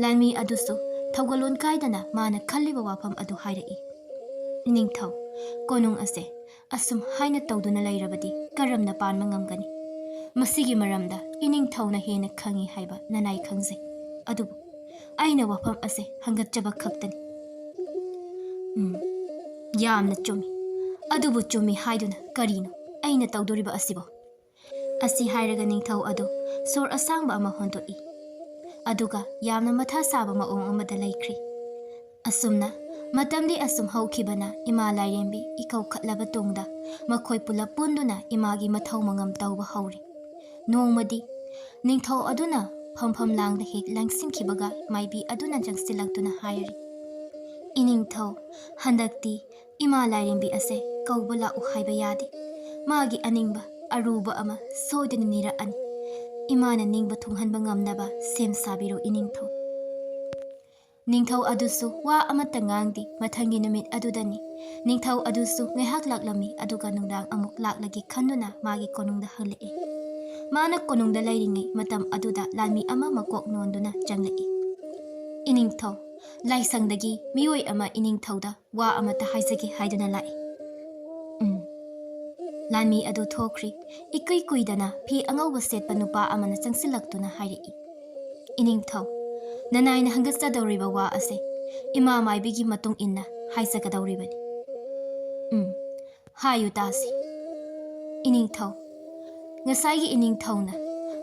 ꯂꯥꯟꯃꯤ ꯑꯗꯨꯁꯨ ꯊꯧꯒꯜꯂꯣꯟ ꯀꯥꯏꯗꯅ ꯃꯥꯅ ꯈꯜꯂꯤꯕ ꯋꯥꯐꯝ ꯑꯗꯨ ꯍꯥꯏꯔꯛꯏ꯫ "ꯏꯅꯤꯡꯊꯧ, ꯀꯣꯅꯨꯡ ꯑꯁꯦ ꯑꯁꯨꯝ ꯍꯥꯏꯅ ꯇꯧꯗꯨꯅ ꯂꯩꯔꯕꯗꯤ ꯀꯔꯝꯅ ꯄꯥꯟꯕ ꯉꯝꯒꯅꯤ? ꯃꯁꯤꯒꯤ ꯃꯔꯝꯗ ꯏꯅꯤꯡꯊꯧꯅ ꯍꯦꯟꯅ ꯈꯪꯏ ꯍꯥꯏꯕ ꯅꯅꯥꯏ ꯈꯪꯖꯩ꯫ ꯑꯗꯨꯕꯨ ꯑꯩꯅ ꯋꯥꯐꯝ ꯑꯁꯦ ꯍꯪꯒꯠꯆꯕ ꯈꯛꯇꯅꯤ꯫" "ꯎꯝ, ꯌꯥꯝꯅ ꯆꯨꯝꯃꯤ꯫ ꯑꯗꯨꯕꯨ ꯆꯨꯝꯃꯤ ꯍꯥꯏꯗꯨꯅ ꯀꯔꯤꯅꯣ ꯑꯩꯅ ꯇꯧꯗꯣꯔꯤꯕ ꯑꯁꯤꯕꯣ?" ꯑꯁꯤ ꯍꯥꯏꯔꯒ ꯅꯤꯡꯊꯧ ꯑꯗꯨ ꯁꯣꯔ ꯑꯁꯥꯡꯕ ꯑꯃ ꯍꯣꯟꯗꯣꯛꯏ꯫ ꯑꯗꯨꯒ ꯌꯥꯝꯅ ꯃꯊꯥ ꯁꯥꯕ ꯃꯑꯣꯡ ꯑꯃꯗ ꯂꯩꯈ꯭ꯔꯦ꯫ ꯑꯁꯨꯝꯅ ꯃꯇꯝꯗꯤ ꯑꯁꯨꯝ ꯍꯧꯈꯤꯕꯅ ꯏꯃꯥ ꯂꯥꯏꯔꯦꯝꯕꯤ ꯏꯀꯧ ꯈꯠꯂꯕ ꯇꯨꯡꯗ ꯃꯈꯣꯏ ꯄꯨꯂꯞ ꯄꯨꯟꯗꯨꯅ ꯏꯃꯥꯒꯤ ꯃꯊꯧ ꯃꯉꯝ ꯇꯧꯕ ꯍꯧꯔꯦ꯫ ꯅꯣꯡꯃꯗꯤ ꯅꯤꯡꯊꯧ ꯑꯗꯨꯅ ꯐꯝꯐꯝ ꯂꯥꯡꯗ ꯍꯦꯛ ꯂꯪꯁꯤꯟꯈꯤꯕꯒ ꯃꯥꯏꯕꯤ ꯑꯗꯨꯅ ꯆꯪꯁꯤꯜꯂꯛꯇꯨꯅ ꯍꯥꯏꯔꯤ, "ꯏꯅꯤꯡꯊꯧ, ꯍꯟꯗꯛꯇꯤ ꯏꯃꯥ ꯂꯥꯏꯔꯦꯝꯕꯤ ꯑꯁꯦ ꯀꯧꯕ ꯂꯥꯛꯎ ꯍꯥꯏꯕ ꯌꯥꯗꯦ꯫ ꯃꯥꯒꯤ ꯑꯅꯤꯡꯕ ꯑꯔꯨꯕ ꯑꯃ ꯁꯣꯏꯗꯅ ꯅꯤꯔꯛꯑꯅꯤ꯫ ꯏꯃꯥꯅ ꯅꯤꯡꯕ ꯊꯨꯡꯍꯟꯕ ꯉꯝꯅꯕ ꯁꯦꯝ ꯁꯥꯕꯤꯔꯣ ꯏꯅꯤꯡꯊꯧ꯫" ꯅꯤꯡꯊꯧ ꯑꯗꯨꯁꯨ ꯋꯥ ꯑꯃꯠꯇ ꯉꯥꯡꯗꯦ꯫ ꯃꯊꯪꯒꯤ ꯅꯨꯃꯤꯠ ꯑꯗꯨꯗꯅꯤ꯫ ꯅꯤꯡꯊꯧ ꯑꯗꯨꯁꯨ ꯉꯥꯏꯍꯥꯛ ꯂꯥꯛꯂꯝꯃꯤ, ꯑꯗꯨꯒ ꯅꯨꯡꯗꯥꯡ ꯑꯃꯨꯛ ꯂꯥꯛꯂꯒꯦ ꯈꯟꯗꯨꯅ ꯃꯥꯒꯤ ꯀꯣꯅꯨꯡꯗ ꯍꯜꯂꯛꯏ꯫ ꯃꯥꯅ ꯀꯣꯅꯨꯡꯗ ꯂꯩꯔꯤꯉꯩ ꯃꯇꯝ ꯑꯗꯨꯗ ꯂꯥꯟꯃꯤ ꯑꯃ ꯃꯀꯣꯛ ꯅꯣꯟꯗꯨꯅ ꯆꯪꯂꯛꯏ꯫ "ꯏꯅꯤꯡꯊꯧ, ꯂꯥꯏꯁꯪꯗꯒꯤ ꯃꯤꯑꯣꯏ ꯑꯃ ꯏꯅꯤꯡꯊꯧꯗ ꯋꯥ ꯑꯃꯠꯇ ꯍꯥꯏꯖꯒꯦ ꯍꯥꯏꯗꯨꯅ ꯂꯥꯛꯏ꯫" "ꯎꯝ, ꯂꯥꯟꯃꯤ ꯑꯗꯨ ꯊꯣꯛꯈ꯭ꯔꯤ꯫ ꯏꯀꯨꯏ ꯀꯨꯏꯗꯅ ꯐꯤ ꯑꯉꯧꯕ ꯁꯦꯠꯄ ꯅꯨꯄꯥ ꯑꯃꯅ ꯆꯪꯁꯤꯜꯂꯛꯇꯨꯅ ꯍꯥꯏꯔꯛꯏ, "ꯏꯅꯤꯡꯊꯧ, ꯅꯅꯥꯏꯅ ꯍꯪꯒꯠꯆꯗꯧꯔꯤꯕ ꯋꯥ ꯑꯁꯦ ꯏꯃꯥ ꯃꯥꯏꯕꯤꯒꯤ ꯃꯇꯨꯡ ꯏꯟꯅ ꯍꯥꯏꯖꯒꯗꯧꯔꯤꯕꯅꯤ꯫" "ꯎꯝ, ꯍꯥꯏꯌꯨ ꯇꯥꯁꯤ꯫" "ꯏꯅꯤꯡꯊꯧ, ꯉꯁꯥꯏꯒꯤ ꯏꯅꯤꯡꯊꯧꯅ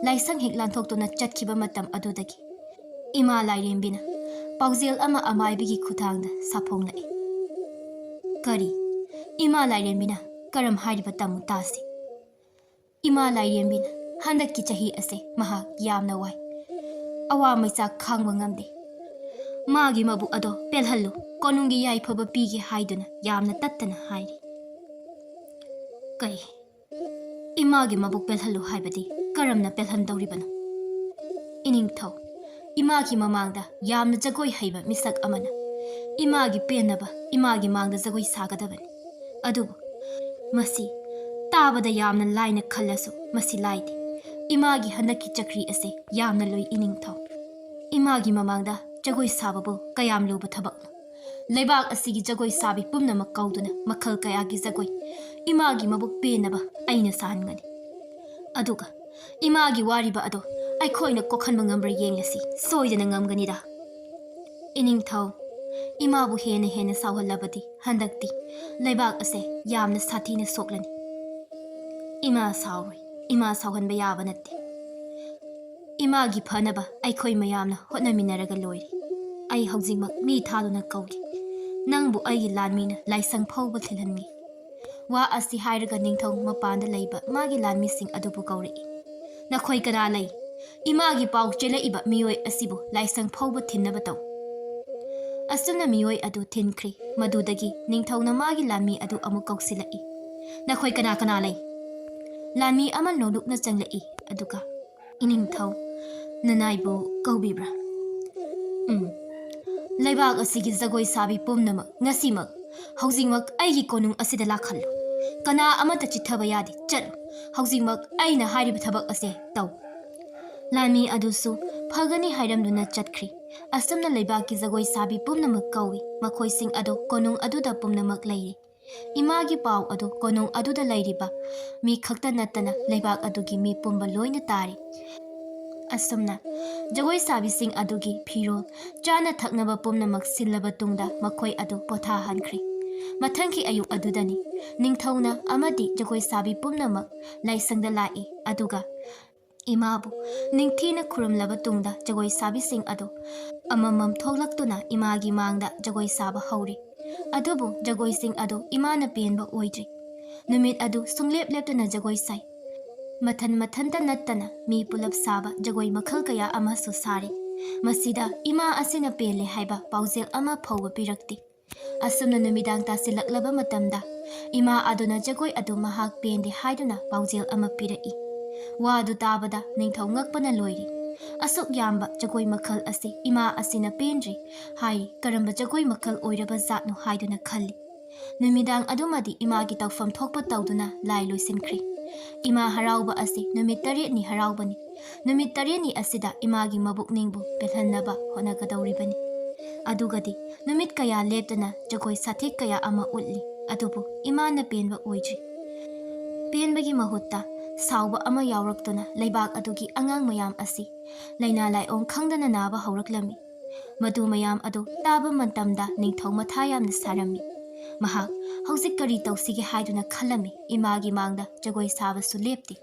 ꯂꯥꯏꯁꯪ ꯍꯦꯛ ꯂꯥꯟꯊꯣꯛꯇꯨꯅ ꯆꯠꯈꯤꯕ ꯃꯇꯝ ꯑꯗꯨꯗꯒꯤ ꯏꯃꯥ ꯂꯥꯏꯔꯦꯝꯕꯤꯅ ꯄꯥꯎꯖꯦꯜ ꯑꯃ ꯑꯃꯥꯏꯕꯤꯒꯤ ꯈꯨꯠꯊꯥꯡꯗ ꯁꯥꯐꯣꯡꯂꯛꯏ꯫" "ꯀꯔꯤ? ꯏꯃꯥ ꯂꯥꯏꯔꯦꯝꯕꯤꯅ ꯀꯔꯝ ꯍꯥꯏꯔꯤꯕ ꯇꯝꯃꯨ ꯇꯥꯁꯤ꯫" "ꯏꯃꯥ ꯂꯥꯏꯔꯦꯝꯕꯤꯅ ꯍꯟꯗꯛꯀꯤ ꯆꯍꯤ ꯑꯁꯦ ꯃꯍꯥꯛ ꯌꯥꯝꯅ ꯋꯥꯏ꯫ ꯑꯋꯥ ꯃꯩꯆꯥꯛ ꯈꯥꯡꯕ ꯉꯝꯗꯦ꯫ ꯃꯥꯒꯤ ꯃꯕꯨꯛ ꯑꯗꯣ ꯄꯦꯜꯍꯜꯂꯨ, ꯀꯣꯅꯨꯡꯒꯤ ꯌꯥꯏꯐꯕ ꯄꯤꯒꯦ ꯍꯥꯏꯗꯨꯅ ꯌꯥꯝꯅ ꯇꯠꯇꯅ ꯍꯥꯏꯔꯤ꯫" "ꯀꯩ? ꯏꯃꯥꯒꯤ ꯃꯕꯨꯛ ꯄꯦꯜꯍꯜꯂꯨ ꯍꯥꯏꯕꯗꯤ ꯀꯔꯝꯅ ꯄꯦꯜꯍꯟꯗꯧꯔꯤꯕꯅꯣ?" "ꯏꯅꯤꯡꯊꯧ, ꯏꯃꯥꯒꯤ ꯃꯃꯥꯡꯗ ꯌꯥꯝꯅ ꯖꯒꯣꯏ ꯍꯩꯕ ꯃꯤꯁꯛ ꯑꯃꯅ ꯏꯃꯥꯒꯤ ꯄꯦꯟꯅꯕ ꯏꯃꯥꯒꯤ ꯃꯥꯡꯗ ꯖꯒꯣꯏ ꯁꯥꯒꯗꯕꯅꯤ꯫ ꯑꯗꯨꯕꯨ ꯃꯁꯤ ꯇꯥꯕꯗ ꯌꯥꯝꯅ ꯂꯥꯏꯅ ꯈꯜꯂꯁꯨ ꯃꯁꯤ ꯂꯥꯏꯗꯦ꯫ ꯏꯃꯥꯒꯤ ꯍꯟꯗꯛꯀꯤ ꯆꯀ꯭ꯔꯤ ꯑꯁꯦ ꯌꯥꯝꯅ ꯂꯨꯏ ꯏꯅꯤꯡꯊꯧ꯫ ꯏꯃꯥꯒꯤ ꯃꯃꯥꯡꯗ ꯖꯒꯣꯏ ꯁꯥꯕꯕꯨ ꯀꯌꯥꯝ ꯂꯨꯕ ꯊꯕꯛꯅꯣ? ꯂꯩꯕꯥꯛ ꯑꯁꯤꯒꯤ ꯖꯒꯣꯏ ꯁꯥꯕꯤ ꯄꯨꯝꯅꯃꯛ ꯀꯧꯗꯨꯅ ꯃꯈꯜ ꯀꯌꯥꯒꯤ ꯖꯒꯣꯏ ꯏꯃꯥꯒꯤ ꯃꯕꯨꯛ ꯄꯦꯟꯅꯕ ꯑꯩꯅ ꯁꯥꯍꯟꯒꯅꯤ꯫ ꯑꯗꯨꯒ ꯏꯃꯥꯒꯤ ꯋꯥꯔꯤꯕ ꯑꯗꯣ ꯑꯩꯈꯣꯏꯅ ꯀꯣꯛꯍꯟꯕ ꯉꯝꯕ꯭ꯔꯥ ꯌꯦꯡꯂꯁꯤ, ꯁꯣꯏꯗꯅ ꯉꯝꯒꯅꯤꯗ꯫" "ꯏꯅꯤꯡꯊꯧ, ꯏꯃꯥꯕꯨ ꯍꯦꯟꯅ ꯍꯦꯟꯅ ꯁꯥꯎꯍꯜꯂꯕꯗꯤ ꯍꯟꯗꯛꯇꯤ ꯂꯩꯕꯥꯛ ꯑꯁꯦ ꯌꯥꯝꯅ ꯁꯥꯊꯤꯅ ꯁꯣꯛꯂꯅꯤ꯫" "ꯏꯃꯥ ꯁꯥꯎꯔꯣꯏ, ꯏꯃꯥ ꯁꯥꯎꯍꯟꯕ ꯌꯥꯕ ꯅꯠꯇꯦ꯫ ꯏꯃꯥꯒꯤ ꯐꯅꯕ ꯑꯩꯈꯣꯏ ꯃꯌꯥꯝꯅ ꯍꯣꯠꯅꯃꯤꯟꯅꯔꯒ ꯂꯣꯏꯔꯦ꯫ ꯑꯩ ꯍꯧꯖꯤꯛꯃꯛ ꯃꯤ ꯊꯥꯗꯨꯅ ꯀꯧꯒꯦ꯫ ꯅꯪꯕꯨ ꯑꯩꯒꯤ ꯂꯥꯟꯃꯤꯅ ꯂꯥꯏꯁꯪ ꯐꯥꯎꯕ ꯊꯤꯜꯍꯟꯒꯦ꯫" ꯋꯥ ꯑꯁꯤ ꯍꯥꯏꯔꯒ ꯅꯤꯡꯊꯧ ꯃꯄꯥꯟꯗ ꯂꯩꯕ ꯃꯥꯒꯤ ꯂꯥꯟꯃꯤꯁꯤꯡ ꯑꯗꯨꯕꯨ ꯀꯧꯔꯛꯏ꯫ "ꯅꯈꯣꯏ ꯀꯅꯥ ꯂꯩ? ꯏꯃꯥꯒꯤ ꯄꯥꯎ ꯆꯦꯜꯂꯛꯏꯕ ꯃꯤꯑꯣꯏ ꯑꯁꯤꯕꯨ ꯂꯥꯏꯁꯪ ꯐꯥꯎꯕ ꯊꯤꯟꯅꯕ ꯇꯧ꯫" ꯑꯁꯨꯝꯅ ꯃꯤꯑꯣꯏ ꯑꯗꯨ ꯊꯤꯟꯈ꯭ꯔꯤ꯫ ꯃꯗꯨꯗꯒꯤ ꯅꯤꯡꯊꯧꯅ ꯃꯥꯒꯤ ꯂꯥꯟꯃꯤ ꯑꯗꯨ ꯑꯃꯨꯛ ꯀꯧꯁꯤꯜꯂꯛꯏ꯫ "ꯅꯈꯣꯏ ꯀꯅꯥ ꯀꯅꯥ ꯂꯩ?" ꯂꯥꯟꯃꯤ ꯑꯃ ꯅꯣꯡꯂꯨꯛꯅ ꯆꯪꯂꯛꯏ꯫ ꯑꯗꯨꯒ, "ꯏꯅꯤꯡꯊꯧ, ꯅꯅꯥꯏꯕꯨ ꯀꯧꯕꯤꯕ꯭ꯔꯥ?" "ꯎꯝ꯫ ꯂꯩꯕꯥꯛ ꯑꯁꯤꯒꯤ ꯖꯒꯣꯏ ꯁꯥꯕꯤ ꯄꯨꯝꯅꯃꯛ ꯉꯁꯤꯃꯛ, ꯍꯧꯖꯤꯛꯃꯛ ꯑꯩꯒꯤ ꯀꯣꯅꯨꯡ ꯑꯁꯤꯗ ꯂꯥꯛꯍꯜꯂꯨ꯫ ꯀꯅꯥ ꯑꯃꯠꯇ ꯆꯤꯠꯊꯕ ꯌꯥꯗꯦ꯫ ꯆꯠꯂꯨ꯫ ꯍꯧꯖꯤꯛꯃꯛ ꯑꯩꯅ ꯍꯥꯏꯔꯤꯕ ꯊꯕꯛ ꯑꯁꯦ ꯇꯧ꯫" ꯂꯥꯟꯃꯤ ꯑꯗꯨꯁꯨ ꯐꯒꯅꯤ ꯍꯥꯏꯔꯝꯗꯨꯅ ꯆꯠꯈ꯭ꯔꯤ꯫ ꯑꯁꯨꯝꯅ ꯂꯩꯕꯥꯛꯀꯤ ꯖꯒꯣꯏ ꯁꯥꯕꯤ ꯄꯨꯝꯅꯃꯛ ꯀꯧꯏ꯫ ꯃꯈꯣꯏꯁꯤꯡ ꯑꯗꯨ ꯀꯣꯅꯨꯡ ꯑꯗꯨꯗ ꯄꯨꯝꯅꯃꯛ ꯂꯩꯔꯤ꯫ ꯏꯃꯥꯒꯤ ꯄꯥꯎ ꯑꯗꯨ ꯀꯣꯅꯨꯡ ꯑꯗꯨꯗ ꯂꯩꯔꯤꯕ ꯃꯤ ꯈꯛꯇ ꯅꯠꯇꯅ ꯂꯩꯕꯥꯛ ꯑꯗꯨꯒꯤ ꯃꯤ ꯄꯨꯝꯕ ꯂꯣꯏꯅ ꯇꯥꯔꯤ꯫ ꯑꯁꯨꯝꯅ ꯖꯒꯣꯏ ꯁꯥꯕꯤꯁꯤꯡ ꯑꯗꯨꯒꯤ ꯐꯤꯔꯣꯜ, ꯆꯥꯅ ꯊꯛꯅꯕ ꯄꯨꯝꯅꯃꯛ ꯁꯤꯜꯂꯕ ꯇꯨꯡꯗ ꯃꯈꯣꯏ ꯑꯗꯨ ꯄꯣꯊꯥꯍꯟꯈ꯭ꯔꯦ꯫ ꯃꯊꯪꯒꯤ ꯑꯌꯨꯛ ꯑꯗꯨꯗꯅꯤ ꯅꯤꯡꯊꯧꯅ ꯑꯃꯗꯤ ꯖꯒꯣꯏ ꯁꯥꯕꯤ ꯄꯨꯝꯅꯃꯛ ꯂꯥꯏꯁꯪꯗ ꯂꯥꯛꯏ, ꯑꯗꯨꯒ ꯏꯃꯥꯕꯨ ꯅꯤꯡꯊꯤꯅ ꯈꯨꯔꯨꯝꯂꯕ ꯇꯨꯡꯗ ꯖꯒꯣꯏ ꯁꯥꯕꯤꯁꯤꯡ ꯑꯗꯨ ꯑꯃꯃꯝ ꯊꯣꯛꯂꯛꯇꯨꯅ ꯏꯃꯥꯒꯤ ꯃꯥꯡꯗ ꯖꯒꯣꯏ ꯁꯥꯕ ꯍꯧꯔꯤ꯫ ꯑꯗꯨꯕꯨ ꯖꯒꯣꯏꯁꯤꯡ ꯑꯗꯨ ꯏꯃꯥꯅ ꯄꯦꯟꯕ ꯑꯣꯏꯗ꯭ꯔꯤ꯫ ꯅꯨꯃꯤꯠ ꯑꯗꯨ ꯁꯨꯡꯂꯦꯞ ꯂꯦꯞꯇꯅ ꯖꯒꯣꯏ ꯁꯥꯏ꯫ ꯃꯊꯟ ꯃꯊꯟꯇ ꯅꯠꯇꯅ ꯃꯤ ꯄꯨꯂꯞ ꯁꯥꯕ ꯖꯒꯣꯏ ꯃꯈꯜ ꯀꯌꯥ ꯑꯃꯁꯨ ꯁꯥꯔꯤ꯫ ꯃꯁꯤꯗ ꯏꯃꯥ ꯑꯁꯤꯅ ꯄꯦꯜꯂꯦ ꯍꯥꯏꯕ ꯄꯥꯎꯖꯦꯜ ꯑꯃ ꯐꯥꯎꯕ ꯄꯤꯔꯛꯇꯦ꯫ ꯑꯁꯨꯝꯅ ꯅꯨꯃꯤꯗꯥꯡ ꯇꯥꯁꯤꯜꯂꯛꯂꯕ ꯃꯇꯝꯗ ꯏꯃꯥ ꯑꯗꯨꯅ ꯖꯒꯣꯏ ꯑꯗꯨ ꯃꯍꯥꯛ ꯄꯦꯟꯗꯦ ꯍꯥꯏꯗꯨꯅ ꯄꯥꯎꯖꯦꯜ ꯑꯃ ꯄꯤꯔꯛꯏ꯫ ꯋꯥꯗꯨ ꯇꯥꯕꯗ ꯅꯤꯡꯊꯧ ꯉꯛꯄꯅ ꯂꯣꯏꯔꯤ꯫ ꯑꯁꯨꯛ ꯌꯥꯝꯕ ꯖꯒꯣꯏ ꯃꯈꯜ ꯑꯁꯤ ꯏꯃꯥ ꯑꯁꯤꯅ ꯄꯦꯟꯗ꯭ꯔꯤ ꯍꯥꯏ, ꯀꯔꯝꯕ ꯖꯒꯣꯏ ꯃꯈꯜ ꯑꯣꯏꯔꯕ ꯖꯥꯠꯅꯣ ꯍꯥꯏꯗꯨꯅ ꯈꯜꯂꯤ꯫ ꯅꯨꯃꯤꯗꯥꯡ ꯑꯗꯨꯃꯗꯤ ꯏꯃꯥꯒꯤ ꯇꯧꯐꯝ ꯊꯣꯛꯄ ꯇꯧꯗꯨꯅ ꯂꯥꯏ ꯂꯣꯏꯁꯤꯟꯈ꯭ꯔꯦ꯫ ꯏꯃꯥ ꯍꯔꯥꯎꯕ ꯑꯁꯤ ꯅꯨꯃꯤꯠ ꯇꯔꯦꯠꯅꯤ ꯍꯔꯥꯎꯕꯅꯤ꯫ ꯅꯨꯃꯤꯠ ꯇꯔꯦꯠꯅꯤ ꯑꯁꯤꯗ ꯏꯃꯥꯒꯤ ꯃꯕꯨꯛꯅꯤꯡꯕꯨ ꯄꯦꯜꯍꯟꯅꯕ ꯍꯣꯠꯅꯒꯗꯧꯔꯤꯕꯅꯤ꯫ ꯑꯗꯨꯒꯗꯤ ꯅꯨꯃꯤꯠ ꯀꯌꯥ ꯂꯦꯞꯇꯅ ꯖꯒꯣꯏ ꯁꯥꯊꯦꯛ ꯀꯌꯥ ꯑꯃ ꯎꯠꯂꯤ, ꯑꯗꯨꯕꯨ ꯏꯃꯥꯅ ꯄꯦꯟꯕ ꯑꯣꯏꯗ꯭ꯔꯤ꯫ ꯄꯦꯟꯕꯒꯤ ꯃꯍꯨꯠꯇ ꯁꯥꯎꯕ ꯑꯃ ꯌꯥꯎꯔꯛꯇꯨꯅ ꯂꯩꯕꯥꯛ ꯑꯗꯨꯒꯤ ꯑꯉꯥꯡ ꯃꯌꯥꯝ ꯑꯁꯤ ꯂꯥꯏꯅꯥ ꯂꯥꯏꯑꯣꯡ ꯈꯪꯗꯅ ꯅꯥꯕ ꯍꯧꯔꯛꯂꯝꯃꯤ꯫ ꯃꯗꯨ ꯃꯌꯥꯝ ꯑꯗꯨ ꯇꯥꯕ ꯃꯇꯝꯗ ꯅꯤꯡꯊꯧ ꯃꯊꯥ ꯌꯥꯝꯅ ꯁꯥꯔꯝꯃꯤ꯫ ꯃꯍꯥꯛ ꯍꯧꯖꯤꯛ ꯀꯔꯤ ꯇꯧꯁꯤꯒꯦ ꯍꯥꯏꯗꯨꯅ ꯈꯜꯂꯝꯃꯤ꯫ ꯏꯃꯥꯒꯤ ꯃꯥꯡꯗ ꯖꯒꯣꯏ ꯁꯥꯕꯁꯨ ꯂꯦꯞꯇꯦ꯫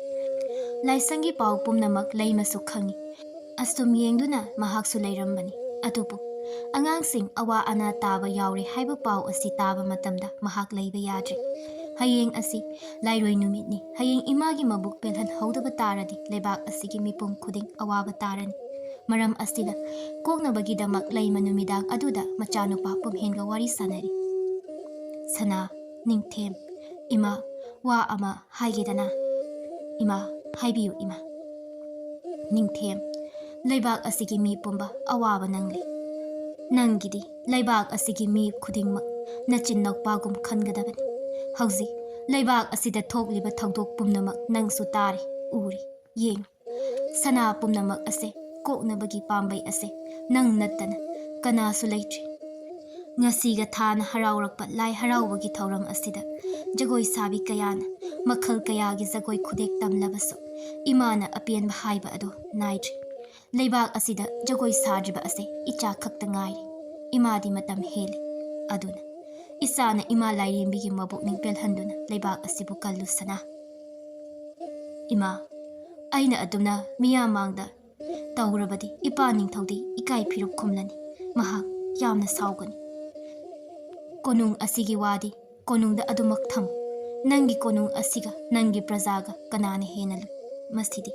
ꯂꯥꯏꯁꯪꯒꯤ ꯄꯥꯎ ꯄꯨꯝꯅꯃꯛ ꯂꯩꯃꯁꯨ ꯈꯪꯏ꯫ ꯑꯁꯨꯝ ꯌꯦꯡꯗꯨꯅ ꯃꯍꯥꯛꯁꯨ ꯂꯩꯔꯝꯕꯅꯤ꯫ ꯑꯗꯨꯕꯨ ꯑꯉꯥꯡꯁꯤꯡ ꯑꯋꯥ ꯑꯅꯥ ꯇꯥꯕ ꯌꯥꯎꯔꯦ ꯍꯥꯏꯕ ꯄꯥꯎ ꯑꯁꯤ ꯇꯥꯕ ꯃꯇꯝꯗ ꯃꯍꯥꯛ ꯂꯩꯕ ꯌꯥꯗ꯭ꯔꯦ꯫ ꯍꯌꯦꯡ ꯑꯁꯤ ꯂꯥꯏꯔꯣꯏ ꯅꯨꯃꯤꯠꯅꯤ꯫ ꯍꯌꯦꯡ ꯏꯃꯥꯒꯤ ꯃꯕꯨꯛ ꯄꯦꯜꯍꯟꯍꯧꯗꯕ ꯇꯥꯔꯗꯤ ꯂꯩꯕꯥꯛ ꯑꯁꯤꯒꯤ ꯃꯤꯄꯨꯝ ꯈꯨꯗꯤꯡ ꯑꯋꯥꯕ ꯇꯥꯔꯅꯤ꯫ ꯃꯔꯝ ꯑꯁꯤꯅ ꯀꯣꯛꯅꯕꯒꯤꯗꯃꯛ ꯂꯩꯃ ꯅꯨꯃꯤꯗꯥꯡ ꯑꯗꯨꯗ ꯃꯆꯥꯅꯨꯄꯥ ꯄꯨꯝꯍꯦꯟꯒ ꯋꯥꯔꯤ ꯁꯥꯅꯔꯤ꯫ "ꯁꯅꯥ, ꯅꯤꯡꯊꯦꯝ, ꯏꯃꯥ, ꯋꯥ ꯑꯃ ꯍꯥꯏꯒꯦꯗꯅ?" "ꯏꯃꯥ, ꯍꯥꯏꯕꯤꯌꯨ ꯏꯃꯥ꯫" "ꯅꯤꯡꯊꯦꯝ, ꯂꯩꯕꯥꯛ ꯑꯁꯤꯒꯤ ꯃꯤ ꯄꯨꯝꯕ ꯑꯋꯥꯕ ꯅꯪꯂꯤ꯫ ꯅꯪꯒꯤꯗꯤ ꯂꯩꯕꯥꯛ ꯑꯁꯤꯒꯤ ꯃꯤ ꯈꯨꯗꯤꯡꯃꯛ ꯅꯆꯤꯟ ꯅꯧꯄꯥꯒꯨꯝ ꯈꯟꯒꯗꯕꯅꯤ꯫ ꯍꯧꯖꯤꯛ ꯂꯩꯕꯥꯛ ꯑꯁꯤꯗ ꯊꯣꯛꯂꯤꯕ ꯊꯧꯗꯣꯛ ꯄꯨꯝꯅꯃꯛ ꯅꯪꯁꯨ ꯇꯥꯔꯤ, ꯎꯔꯤ, ꯌꯦꯡꯉꯤ꯫ ꯁꯅꯥ ꯄꯨꯝꯅꯃꯛ ꯑꯁꯦ ꯀꯣꯛꯅꯕꯒꯤ ꯄꯥꯝꯕꯩ ꯑꯁꯦ ꯅꯪ ꯅꯠꯇꯅ ꯀꯅꯥꯁꯨ ꯂꯩꯇ꯭ꯔꯤ꯫ ꯉꯁꯤꯒ ꯊꯥꯅ ꯍꯔꯥꯎꯔꯛꯄ ꯂꯥꯏ ꯍꯔꯥꯎꯕꯒꯤ ꯊꯧꯔꯝ ꯑꯁꯤꯗ ꯖꯒꯣꯏ ꯁꯥꯕꯤ ꯀꯌꯥꯅ ꯃꯈꯜ ꯀꯌꯥꯒꯤ ꯖꯒꯣꯏ ꯈꯨꯗꯦꯛ ꯇꯝꯂꯕꯁꯨ, ꯏꯃꯥꯅ ꯑꯄꯦꯟꯕ ꯍꯥꯏꯕ ꯑꯗꯨ ꯅꯥꯏꯗ꯭ꯔꯤ꯫ ꯂꯩꯕꯥꯛ ꯑꯁꯤꯗ ꯖꯒꯣꯏ ꯁꯥꯗ꯭ꯔꯤꯕ ꯑꯁꯦ ꯏꯆꯥ ꯈꯛꯇ ꯉꯥꯏꯔꯦ꯫ ꯏꯃꯥꯗꯤ ꯃꯇꯝ ꯍꯦꯜꯂꯤ꯫ ꯑꯗꯨꯅ ꯏꯆꯥꯅ ꯏꯃꯥ ꯂꯥꯏꯔꯦꯝꯕꯤꯒꯤ ꯃꯕꯨꯛꯅꯤꯡ ꯄꯦꯜꯍꯟꯗꯨꯅ ꯂꯩꯕꯥꯛ ꯑꯁꯤꯕꯨ ꯀꯜꯂꯨ ꯁꯅꯥ꯫ ꯏꯃꯥ, ꯑꯩꯅ ꯑꯗꯨꯝꯅ ꯃꯤꯌꯥꯝ ꯃꯥꯡꯗ ꯇꯧꯔꯕꯗꯤ ꯏꯄꯥ ꯅꯤꯡꯊꯧꯗꯤ ꯏꯀꯥꯏ ꯐꯤꯔꯨꯛ ꯈꯨꯝꯂꯅꯤ꯫ ꯃꯍꯥꯛ ꯌꯥꯝꯅ ꯁꯥꯎꯒꯅꯤ꯫ ꯀꯣꯅꯨꯡ ꯑꯁꯤꯒꯤ ꯋꯥꯗꯤ ꯀꯣꯅꯨꯡꯗ ꯑꯗꯨꯃꯛ ꯊꯝꯃꯨ꯫ ꯅꯪꯒꯤ ꯀꯣꯅꯨꯡ ꯑꯁꯤꯒ ꯅꯪꯒꯤ ꯄ꯭ꯔꯖꯥꯒ ꯀꯅꯥꯅ ꯍꯦꯟꯅ ꯂꯨꯏ? ꯃꯁꯤꯗꯤ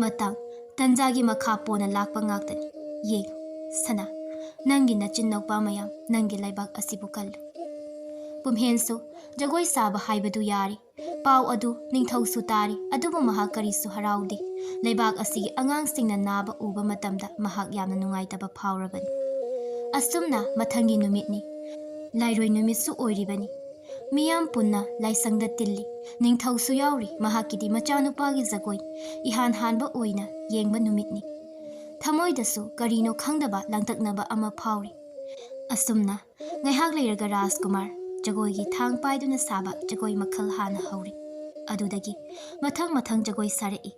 ꯃꯇꯥꯡ ꯇꯟꯖꯥꯒꯤ ꯃꯈꯥ ꯄꯣꯟꯅ ꯂꯥꯛꯄ ꯉꯥꯛꯇꯅꯤ꯫ ꯌꯦꯡꯉꯨ, ꯁꯅꯥ, ꯅꯪꯒꯤ ꯅꯆꯤꯟ ꯅꯧꯄꯥ ꯃꯌꯥꯝ ꯅꯪꯒꯤ ꯂꯩꯕꯥꯛ ꯑꯁꯤꯕꯨ ꯀꯜꯂꯨ꯫ ꯄꯨꯝꯍꯦꯟꯁꯨ ꯖꯒꯣꯏ ꯁꯥꯕ ꯍꯥꯏꯕꯗꯨ ꯌꯥꯔꯦ꯫ ꯄꯥꯎ ꯑꯗꯨ ꯅꯤꯡꯊꯧꯁꯨ ꯇꯥꯔꯤ, ꯑꯗꯨꯕꯨ ꯃꯍꯥꯛ ꯀꯔꯤꯁꯨ ꯍꯔꯥꯎꯗꯦ꯫ ꯂꯩꯕꯥꯛ ꯑꯁꯤꯒꯤ ꯑꯉꯥꯡꯁꯤꯡꯅ ꯅꯥꯕ ꯎꯕ ꯃꯇꯝꯗ ꯃꯍꯥꯛ ꯌꯥꯝꯅ ꯅꯨꯡꯉꯥꯏꯇꯕ ꯐꯥꯎꯔꯕꯅꯤ꯫ ꯑꯁꯨꯝꯅ ꯃꯊꯪꯒꯤ ꯅꯨꯃꯤꯠꯅꯤ꯫ ꯂꯥꯏꯔꯣꯏ ꯅꯨꯃꯤꯠꯁꯨ ꯑꯣꯏꯔꯤꯕꯅꯤ꯫ ꯃꯤꯌꯥꯝ ꯄꯨꯟꯅ ꯂꯥꯏꯁꯪꯗ ꯇꯤꯜꯂꯤ꯫ ꯅꯤꯡꯊꯧꯁꯨ ꯌꯥꯎꯔꯤ꯫ ꯃꯍꯥꯛꯀꯤꯗꯤ ꯃꯆꯥꯅꯨꯄꯥꯒꯤ ꯖꯒꯣꯏ ꯏꯍꯥꯟ ꯍꯥꯟꯕ ꯑꯣꯏꯅ ꯌꯦꯡꯕ ꯅꯨꯃꯤꯠꯅꯤ꯫ ꯊꯃꯣꯏꯗꯁꯨ ꯀꯔꯤꯅꯣ ꯈꯪꯗꯕ ꯂꯥꯡꯇꯛꯅꯕ ꯑꯃ ꯐꯥꯎꯔꯤ꯫ ꯑꯁꯨꯝꯅ ꯉꯥꯏꯍꯥꯛ ꯂꯩꯔꯒ ꯔꯥꯖꯀꯨꯃꯥꯔ ꯖꯒꯣꯏꯒꯤ ꯊꯥꯡ ꯄꯥꯏꯗꯨꯅ ꯁꯥꯕ ꯖꯒꯣꯏ ꯃꯈꯜ ꯍꯥꯟꯅ ꯍꯧꯔꯤ꯫ ꯑꯗꯨꯗꯒꯤ ꯃꯊꯪ ꯃꯊꯪ ꯖꯒꯣꯏ ꯁꯥꯔꯛꯏ꯫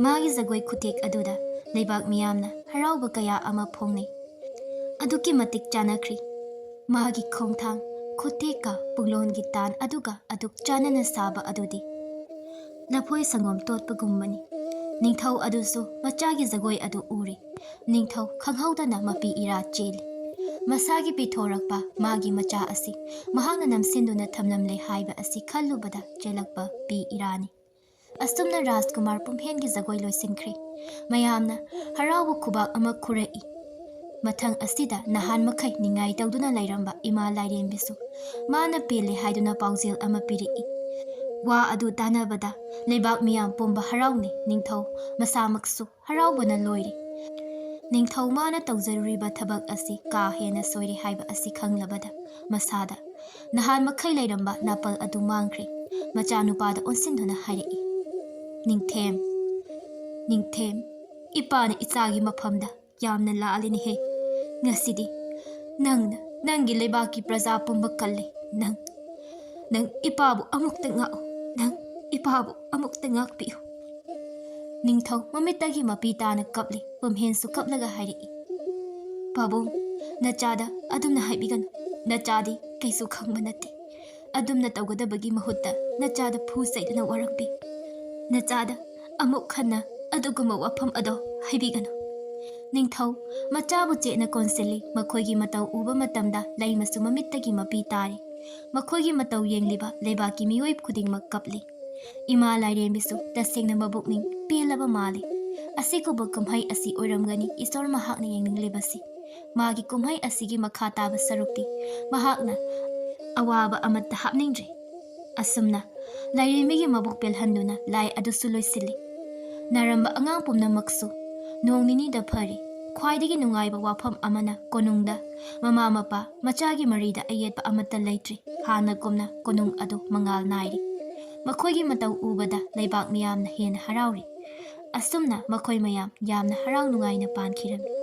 ꯃꯥꯒꯤ ꯖꯒꯣꯏ ꯈꯨꯊꯦꯛ ꯑꯗꯨꯗ ꯂꯩꯕꯥꯛ ꯃꯤꯌꯥꯝꯅ ꯍꯔꯥꯎꯕ ꯀꯌꯥ ꯑꯃ ꯐꯣꯡꯅꯩ꯫ ꯑꯗꯨꯛꯀꯤ ꯃꯇꯤꯛ ꯆꯥꯟꯅꯈ꯭ꯔꯤ꯫ ꯃꯥꯒꯤ ꯈꯣꯡꯊꯥꯡ, ꯈꯨꯊꯦꯛꯀ ꯄꯨꯡꯂꯣꯟꯒꯤ ꯇꯥꯟ ꯑꯗꯨꯒ ꯑꯗꯨꯛ ꯆꯥꯟꯅꯅ ꯁꯥꯕ ꯑꯗꯨꯗꯤ ꯂꯐꯣꯏ ꯁꯪꯒꯣꯝ ꯇꯣꯠꯄꯒꯨꯝꯕꯅꯤ꯫ ꯅꯤꯡꯊꯧ ꯑꯗꯨꯁꯨ ꯃꯆꯥꯒꯤ ꯖꯒꯣꯏ ꯑꯗꯨ ꯎꯔꯦ꯫ ꯅꯤꯡꯊꯧ ꯈꯪꯍꯧꯗꯅ ꯃꯄꯤ ꯏꯔꯥ ꯆꯦꯜꯂꯤ꯫ ꯃꯁꯥꯒꯤ ꯄꯤꯊꯣꯔꯛꯄ ꯃꯥꯒꯤ ꯃꯆꯥ ꯑꯁꯤ ꯃꯍꯥꯛꯅ ꯅꯝꯁꯤꯟꯗꯨꯅ ꯊꯝꯂꯝꯂꯦ ꯍꯥꯏꯕ ꯑꯁꯤ ꯈꯜꯂꯨꯕꯗ ꯆꯦꯜꯂꯛꯄ ꯄꯤ ꯏꯔꯥꯅꯤ꯫ ꯑꯁꯨꯝꯅ ꯔꯥꯖꯀꯨꯃꯥꯔ ꯄꯨꯝꯍꯦꯟꯒꯤ ꯖꯒꯣꯏ ꯂꯣꯏꯁꯤꯟꯈ꯭ꯔꯦ꯫ ꯃꯌꯥꯝꯅ ꯍꯔꯥꯎꯕ ꯈꯨꯕꯥꯛ ꯑꯃ ꯈꯨꯔꯛꯏ꯫ ꯃꯊꯪ ꯑꯁꯤꯗ ꯅꯍꯥꯟ ꯃꯈꯩ ꯅꯤꯡꯉꯥꯏ ꯇꯧꯗꯨꯅ ꯂꯩꯔꯝꯕ ꯏꯃꯥ ꯂꯥꯏꯔꯦꯝꯕꯤꯁꯨ ꯃꯥꯅ ꯄꯦꯜꯂꯦ ꯍꯥꯏꯗꯨꯅ ꯄꯥꯎꯖꯦꯜ ꯑꯃ ꯄꯤꯔꯛꯏ꯫ ꯋꯥ ꯑꯗꯨ ꯇꯥꯟꯅꯕꯗ ꯂꯩꯕꯥꯛ ꯃꯤꯌꯥꯝ ꯄꯨꯝꯕ ꯍꯔꯥꯎꯅꯩ꯫ ꯅꯤꯡꯊꯧ ꯃꯁꯥꯃꯛꯁꯨ ꯍꯔꯥꯎꯕꯅ ꯂꯣꯏꯔꯦ꯫ ꯅꯤꯡꯊꯧ ꯃꯥꯅ ꯇꯧꯖꯔꯨꯔꯤꯕ ꯊꯕꯛ ꯑꯁꯤ ꯀꯥ ꯍꯦꯟꯅ ꯁꯣꯏꯔꯦ ꯍꯥꯏꯕ ꯑꯁꯤ ꯈꯪꯂꯕꯗ ꯃꯁꯥꯗ ꯅꯍꯥꯟ ꯃꯈꯩ ꯂꯩꯔꯝꯕ ꯅꯥꯄꯜ ꯑꯗꯨ ꯃꯥꯡꯈ꯭ꯔꯦ꯫ ꯃꯆꯥꯅꯨꯄꯥꯗ ꯑꯣꯟꯁꯤꯟꯗꯨꯅ ꯍꯥꯏꯔꯛꯏ, "ꯅꯤꯡꯊꯦꯝ, ꯅꯤꯡꯊꯦꯝ, ꯏꯄꯥꯅ ꯏꯆꯥꯒꯤ ꯃꯐꯝꯗ ꯌꯥꯝꯅ ꯂꯥꯜꯂꯤꯅꯦꯍꯦ꯫ ꯉꯁꯤꯗꯤ "ꯅꯪꯅ ꯅꯪꯒꯤ ꯂꯩꯕꯥꯛꯀꯤ ꯄ꯭ꯔꯖꯥ ꯄꯨꯝꯕ ꯀꯜꯂꯤ꯫ ꯅꯪ, ꯅꯪ ꯏꯄꯥꯕꯨ ꯑꯃꯨꯛꯇ ꯉꯥꯛꯎ꯫ ꯅꯪ ꯏꯄꯥꯕꯨ ꯑꯃꯨꯛꯇ ꯉꯥꯛꯄꯤꯌꯨ꯫" ꯅꯤꯡꯊꯧ ꯃꯃꯤꯠꯇꯒꯤ ꯃꯄꯤ ꯇꯥꯅ ꯀꯞꯂꯤ꯫ ꯄꯨꯝꯍꯦꯟꯁꯨ ꯀꯞꯂꯒ ꯍꯥꯏꯔꯛꯏ, "ꯄꯥꯕꯨꯡ, ꯅꯆꯥꯗ ꯑꯗꯨꯝꯅ ꯍꯥꯏꯕꯤꯒꯅꯨ꯫ ꯅꯆꯥꯗꯤ ꯀꯩꯁꯨ ꯈꯪꯕ ꯅꯠꯇꯦ꯫ ꯑꯗꯨꯝꯅ ꯇꯧꯒꯗꯕꯒꯤ ꯃꯍꯨꯠꯇ ꯅꯆꯥꯗ ꯐꯨ ꯆꯩꯗꯨꯅ ꯋꯥꯔꯛꯄꯤ꯫ ꯅꯆꯥꯗ ꯑꯃꯨꯛ ꯍꯟꯅ ꯑꯗꯨꯒꯨꯝꯕ ꯋꯥꯐꯝ ꯑꯗꯣ ꯍꯥꯏꯕꯤꯒꯅꯨ꯫" ꯅꯤꯡꯊꯧ ꯃꯆꯥꯕꯨ ꯆꯦꯠꯅ ꯀꯣꯟꯁꯤꯜꯂꯤ꯫ ꯃꯈꯣꯏꯒꯤ ꯃꯇꯧ ꯎꯕ ꯃꯇꯝꯗ ꯂꯩꯃꯁꯨ ꯃꯃꯤꯠꯇꯒꯤ ꯃꯄꯤ ꯇꯥꯔꯤ꯫ ꯃꯈꯣꯏꯒꯤ ꯃꯇꯧ ꯌꯦꯡꯂꯤꯕ ꯂꯩꯕꯥꯛꯀꯤ ꯃꯤꯑꯣꯏ ꯈꯨꯗꯤꯡꯃꯛ ꯀꯞꯂꯤ꯫ ꯏꯃꯥ ꯂꯥꯏꯔꯦꯝꯕꯤꯁꯨ ꯇꯁꯦꯡꯅ ꯃꯕꯨꯛꯅꯤꯡ ꯄꯦꯜꯂꯕ ꯃꯥꯜꯂꯤ꯫ ꯑꯁꯤꯒꯨꯝꯕ ꯀꯨꯝꯍꯩ ꯑꯁꯤ ꯑꯣꯏꯔꯝꯒꯅꯤ ꯏꯁꯣꯔ ꯃꯍꯥꯛꯅ ꯌꯦꯡꯅꯤꯡꯂꯤꯕꯁꯤ꯫ ꯃꯥꯒꯤ ꯀꯨꯝꯍꯩ ꯑꯁꯤꯒꯤ ꯃꯈꯥ ꯇꯥꯕ ꯁꯔꯨꯛꯇꯤ ꯃꯍꯥꯛꯅ ꯑꯋꯥꯕ ꯑꯃꯠꯇ ꯍꯥꯞꯅꯤꯡꯗ꯭ꯔꯦ꯫ ꯑꯁꯨꯝꯅ ꯂꯥꯏꯔꯦꯝꯕꯤꯒꯤ ꯃꯕꯨꯛ ꯄꯦꯜꯍꯟꯗꯨꯅ ꯂꯥꯏ ꯑꯗꯨꯁꯨ ꯂꯣꯏꯁꯤꯜꯂꯤ꯫ ꯅꯥꯔꯝꯕ ꯑꯉꯥꯡ ꯄꯨꯝꯅꯃꯛꯁꯨ ꯅꯣꯡ ꯅꯤꯅꯤꯗ ꯐꯔꯤ꯫ ꯈ꯭ꯋꯥꯏꯗꯒꯤ ꯅꯨꯡꯉꯥꯏꯕ ꯋꯥꯐꯝ ꯑꯃꯅ, ꯀꯣꯅꯨꯡꯗ ꯃꯃꯥ ꯃꯄꯥ ꯃꯆꯥꯒꯤ ꯃꯔꯤꯗ ꯑꯌꯦꯠꯄ ꯑꯃꯠꯇ ꯂꯩꯇ꯭ꯔꯤ꯫ ꯍꯥꯟꯅꯒꯨꯝꯅ ꯀꯣꯅꯨꯡ ꯑꯗꯨ ꯃꯉꯥꯜ ꯅꯥꯏꯔꯤ꯫ ꯃꯈꯣꯏꯒꯤ ꯃꯇꯧ ꯎꯕꯗ ꯂꯩꯕꯥꯛ ꯃꯤꯌꯥꯝꯅ ꯍꯦꯟꯅ ꯍꯔꯥꯎꯔꯤ꯫ ꯑꯁꯨꯝꯅ ꯃꯈꯣꯏ ꯃꯌꯥꯝ ꯌꯥꯝꯅ ꯍꯔꯥꯎ ꯅꯨꯡꯉꯥꯏꯅ ꯄꯥꯟꯈꯤꯔꯝꯃꯤ꯫